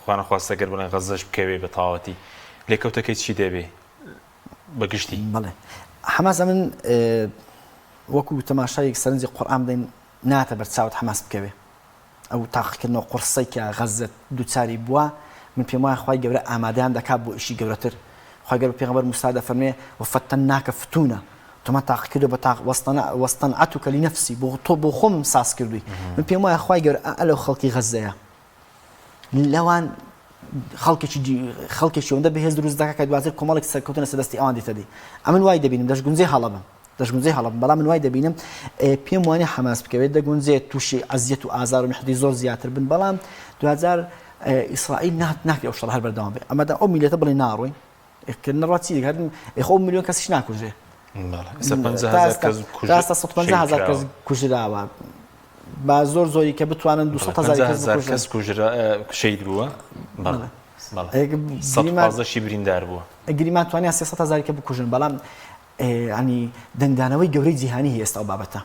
Speaker 1: خوانەخواستە گەر بڵێن غەزەش بکەوێ بە تەواوەتی لێکەوتەکەی چی دەبێ بە گشتی؟
Speaker 2: بەڵێ حەماس ئەمن وەکو تەماشایەک سەرنجی قورئان بدەین ناتە بەرچاوت حەماس بکەوێ ئەو تاقیکردنەوە قوڕسەی کە غەززە دووچاری بووە، من پێم وایە خوای گەورە ئامادەیان دەکات بۆ ئیشی گەورەتر. خوای گەورە بە پێغەمبەر موسا دەفەرموێ، وفتناک فتونا، تۆمان تاقیکردووە بە تاق واصطنعتک لنفسی، بۆ تۆ بۆ خۆمم ساز کردووی. من پێم وایە خوای گەورە ئا لەو خەڵکی غەززەیە لەوان خەڵکێکی خەڵکێکی ئەوەندە بەهێز دروست دەکات کە دواتر کۆمەڵێک سەرکەوتن لەسەر دەستی ئەوان دێتە دی. ئەمن وای دەبینم دەشگونجێ هەڵە بم. دەشگونجێ هەڵە بم بەڵام من وای دەبینم پێم وانیە حەماس بکەوێت دەگونجێت تووشی ئەزیەت و ئازار و میحنەتی زۆر زیاتر بن بەڵام دواجار ئیسرائیل ناکرێت ئەو شەڕە هەر بەردەوام بێت ئەمەدا ئەو میلەتە بڵێ ناڕۆین نەڕوا چی هەر خۆ ملیۆن کەسیش ناکوژێ ئێستا 150 هەزار کەس کوژراوە با زۆر زۆری کە بتوانن 200 هەزار
Speaker 1: کەس کوژرا شەهید بووە بەڵێ بریندار بووە
Speaker 2: گریمان توانیان 300 هەزار کە بکوژن بەڵام یانی دەنگدانەوەی گەورەی جیهانی هەیە ئێستا ئەو بابەتە.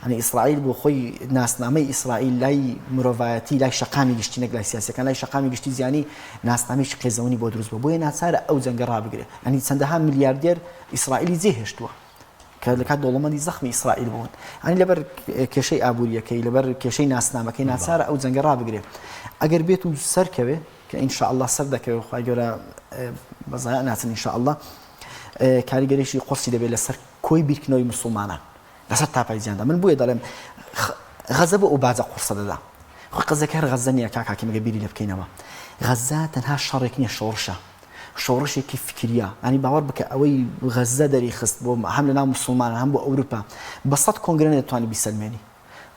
Speaker 2: یانی ئیسرائیل بۆ خۆی ناسنامەی ئیسرائیل لای مرۆڤایەتی لای شەقامی گشتی نەک لای سیاسیەکان لای شەقامی گشتی جیهانی ناسنامەیەکی قێزەونی بۆ دروست بووە بۆیە ناچارە ئەو جەنگە ڕابگرێ. یانی چەندەها ملیاردێر ئیسرائیلی جێهێشتووە کە لە کات دەوڵەمەندی زەخمی ئیسرائیل بوون. یانی لەبەر کێشەی ئابووریەکەی لەبەر کێشەی ناسنامەکەی ناچارە ئەو جەنگە ڕابگرێ. ئەگەر بێت و سەرکەوێ کە ان شاء اللە سەر دەکەوێت خوای گەورە بە زایع ناچن ان شاء اللە کاریگەریی قورسی دەبێت لەسەر کۆی بیرکردنەوەی موسڵمانان لەسەر تاپای جیهاندا من بۆیە دەڵێم غەزە بۆ ئەو باجە قورسە دەدا خۆ قەزەکە هەر غەزە نییە کاک حاکم ئەگەر بیری لێ بکەینەوە غەزە تەنها شەڕێک نییە شۆڕشە شۆڕشێکی فکریە ینی باوەڕ بکە ئەوەی غەزە دەری خست بۆ هەم لەناو مسلمانان هەم بۆ ئەوروپا بە سەد کۆنگرە نەدەتوانی بیسەلمێنی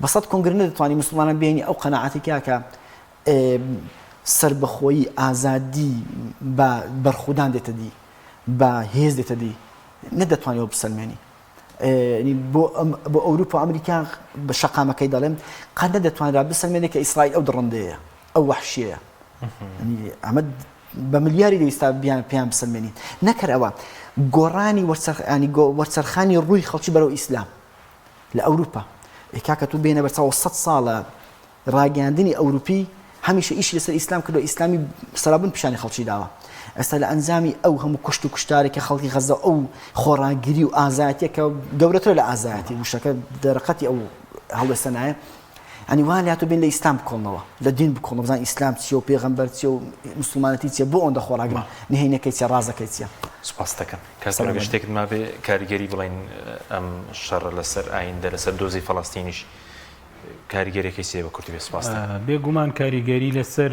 Speaker 2: بە سەد کۆنگرە نەدەتوانی مسلمانان بێنی ئەو قەناعەتی کاکە سەربەخۆیی، ئازادی بە بەرخودان دێتە دی، بە هێز دێتە دی، نەدەتوانی ئەوە بسەلمێنی. بۆ بۆ ئەوروپا و ئەمریکا بە شەقامەکەی دەڵێم قەت نەدەتوانرا بسەلمێنێ کە ئیسرائیل ئەو دڕندەیە، ئەو وەحشیەیە. ئەمە بە ملیاری دەویستا بیان پێیان بسەلمێنی. نەکەر ئەوە گۆڕانی وەرچەرخانی وەرچەرخانی ڕووی خەڵکی بەرەو ئیسلام لە ئەوروپا. ئێ کاکە تۆ بێنە بەرچاو سەد ساڵە ڕاگەیاندنی ئەوروپی هەمیشە ئیشی لەسەر ئیسلام کردوە ئیسلامی سەرابن پیشانی خەڵکی داوە ئێستا لە ئەنجامی ئەو هەموو کوشت و کوشتارێک کە خەڵکی غەزە ئەو خۆڕاگری و ئازایەتیە کە گەورەترە لە ئازایەتی وشەکە دەرەقەتی ئەو هەڵوێستە نایە ئەنی وا لاتۆ بێن لە ئیسلام بکۆڵنەوە لە دین بکۆڵنەوە بزان ئیسلام چیە و پێغەمبەر چیە و مسلمانەتی چیە بۆ ئەوەندە خۆڕاگرن نهێنیەکەی چیە ڕازەکەی چیە.
Speaker 1: سوپاست دەکەم کاک سەرۆک شتێکت مابێ کاریگەری بڵێین ئەم شەڕە لەسەر ئایندە لەسەر دۆزی فەڵەستینیش کاریگەریەکەی چیە بە کورتی بێ سوپاس دەکەم.
Speaker 3: بێگومان کاریگەری لەسەر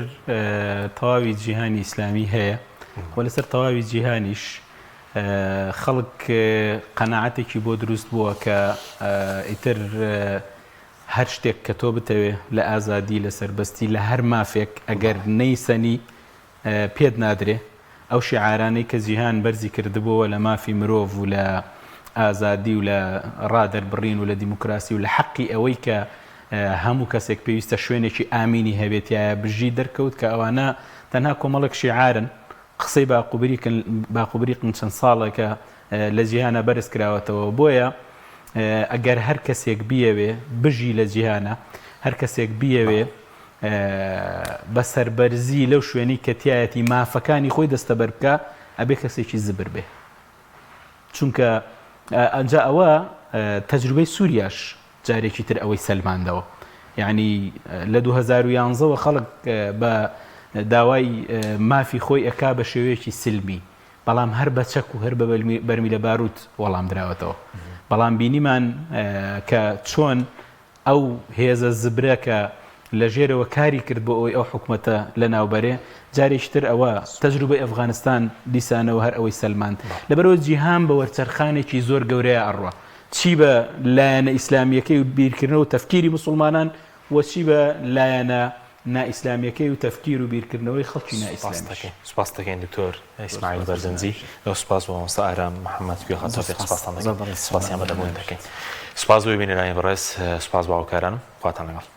Speaker 3: تەواوی جیهانی ئیسلامی هەیە و لەسەر تەواوی جیهانیش خەڵک قەناعەتێکی بۆ دروست بووە کە ئیتر هەر شتێک کە تۆ بتەوێ لە ئازادی لە سەربەستی لە هەر مافێک ئەگەر نەیسەنی پێت نادرێ. ئەو شیعارانەی کە جیهان بەرزی کردبۆوە لە مافی مرۆڤ و لە ئازادی و لە ڕا دەربڕین و لە دیموکراسی و لە حەقی ئەوەی کە هەموو کەسێک پێویستە شوێنێکی ئامینی هەبێ تیایا بژی دەرکەوت کە ئەوانە تەنها کۆمەڵێک شیعارن قسەی باقوبریقن باقوبریقن چەند ساڵێکە لە جیهانا بەرز کراوەتەوە بۆیە ئەگەر هەر کەسێک بیەوێ بژی لە جیهانا هەر کەسێک بیەوێ بە سەربەرزی لەو شوێنەی کە تیایەتی مافەکانی خۆی دەستەبەر بکا ئەبێ کەسێکی زبر بێ چونکە ئەنجا ئەوە تەجروبەی سووریاش جارێکی تر ئەوەی سەلماندەوە یعنی لە 2011ەوە خەڵک بە داوای مافی خۆی ئەکا بە شێوەیەکی سلمی بەڵام هەر بە چەک و هەر بە بەرمیلە باروت وەڵام دراوەتەوە بەڵام بینیمان کە چۆن ئەو هێزە زبرە کە لە ژێرەوە کاری کرد بۆ ئەوەی ئەو حکومەتە لەناو بەرێ، جارێکی تر ئەوە تەجروبەی ئەفغانستان دیسانەوە هەر ئەوەی سەلماند. لەبەرئەوە جیهان بە وەرچەرخانێکی زۆر گەورەیا ئەڕوا. چی بە لایەنە ئیسلامییەکەی و بیرکردنەوە و تەفکیری موسوڵمانان و چی بە لایەنە نائیسلامییەکەی و تەفکیر و بیرکردنەوەی خەڵکی نائیسلامیش.
Speaker 1: سوپاست دەکەین دکتۆر ئیسماعیل بەرزنجی. زۆر سوپاس بۆ مامۆستا ئارام محەمەد کوێخا تۆفیق سوپاستان دەکەین. سوپاسی ئامادەبوون دەکەین. سوپاس بۆ بینەرانی بەڕێز، سوپاس بۆ هاوکارانم. خواتان لەگەڵ.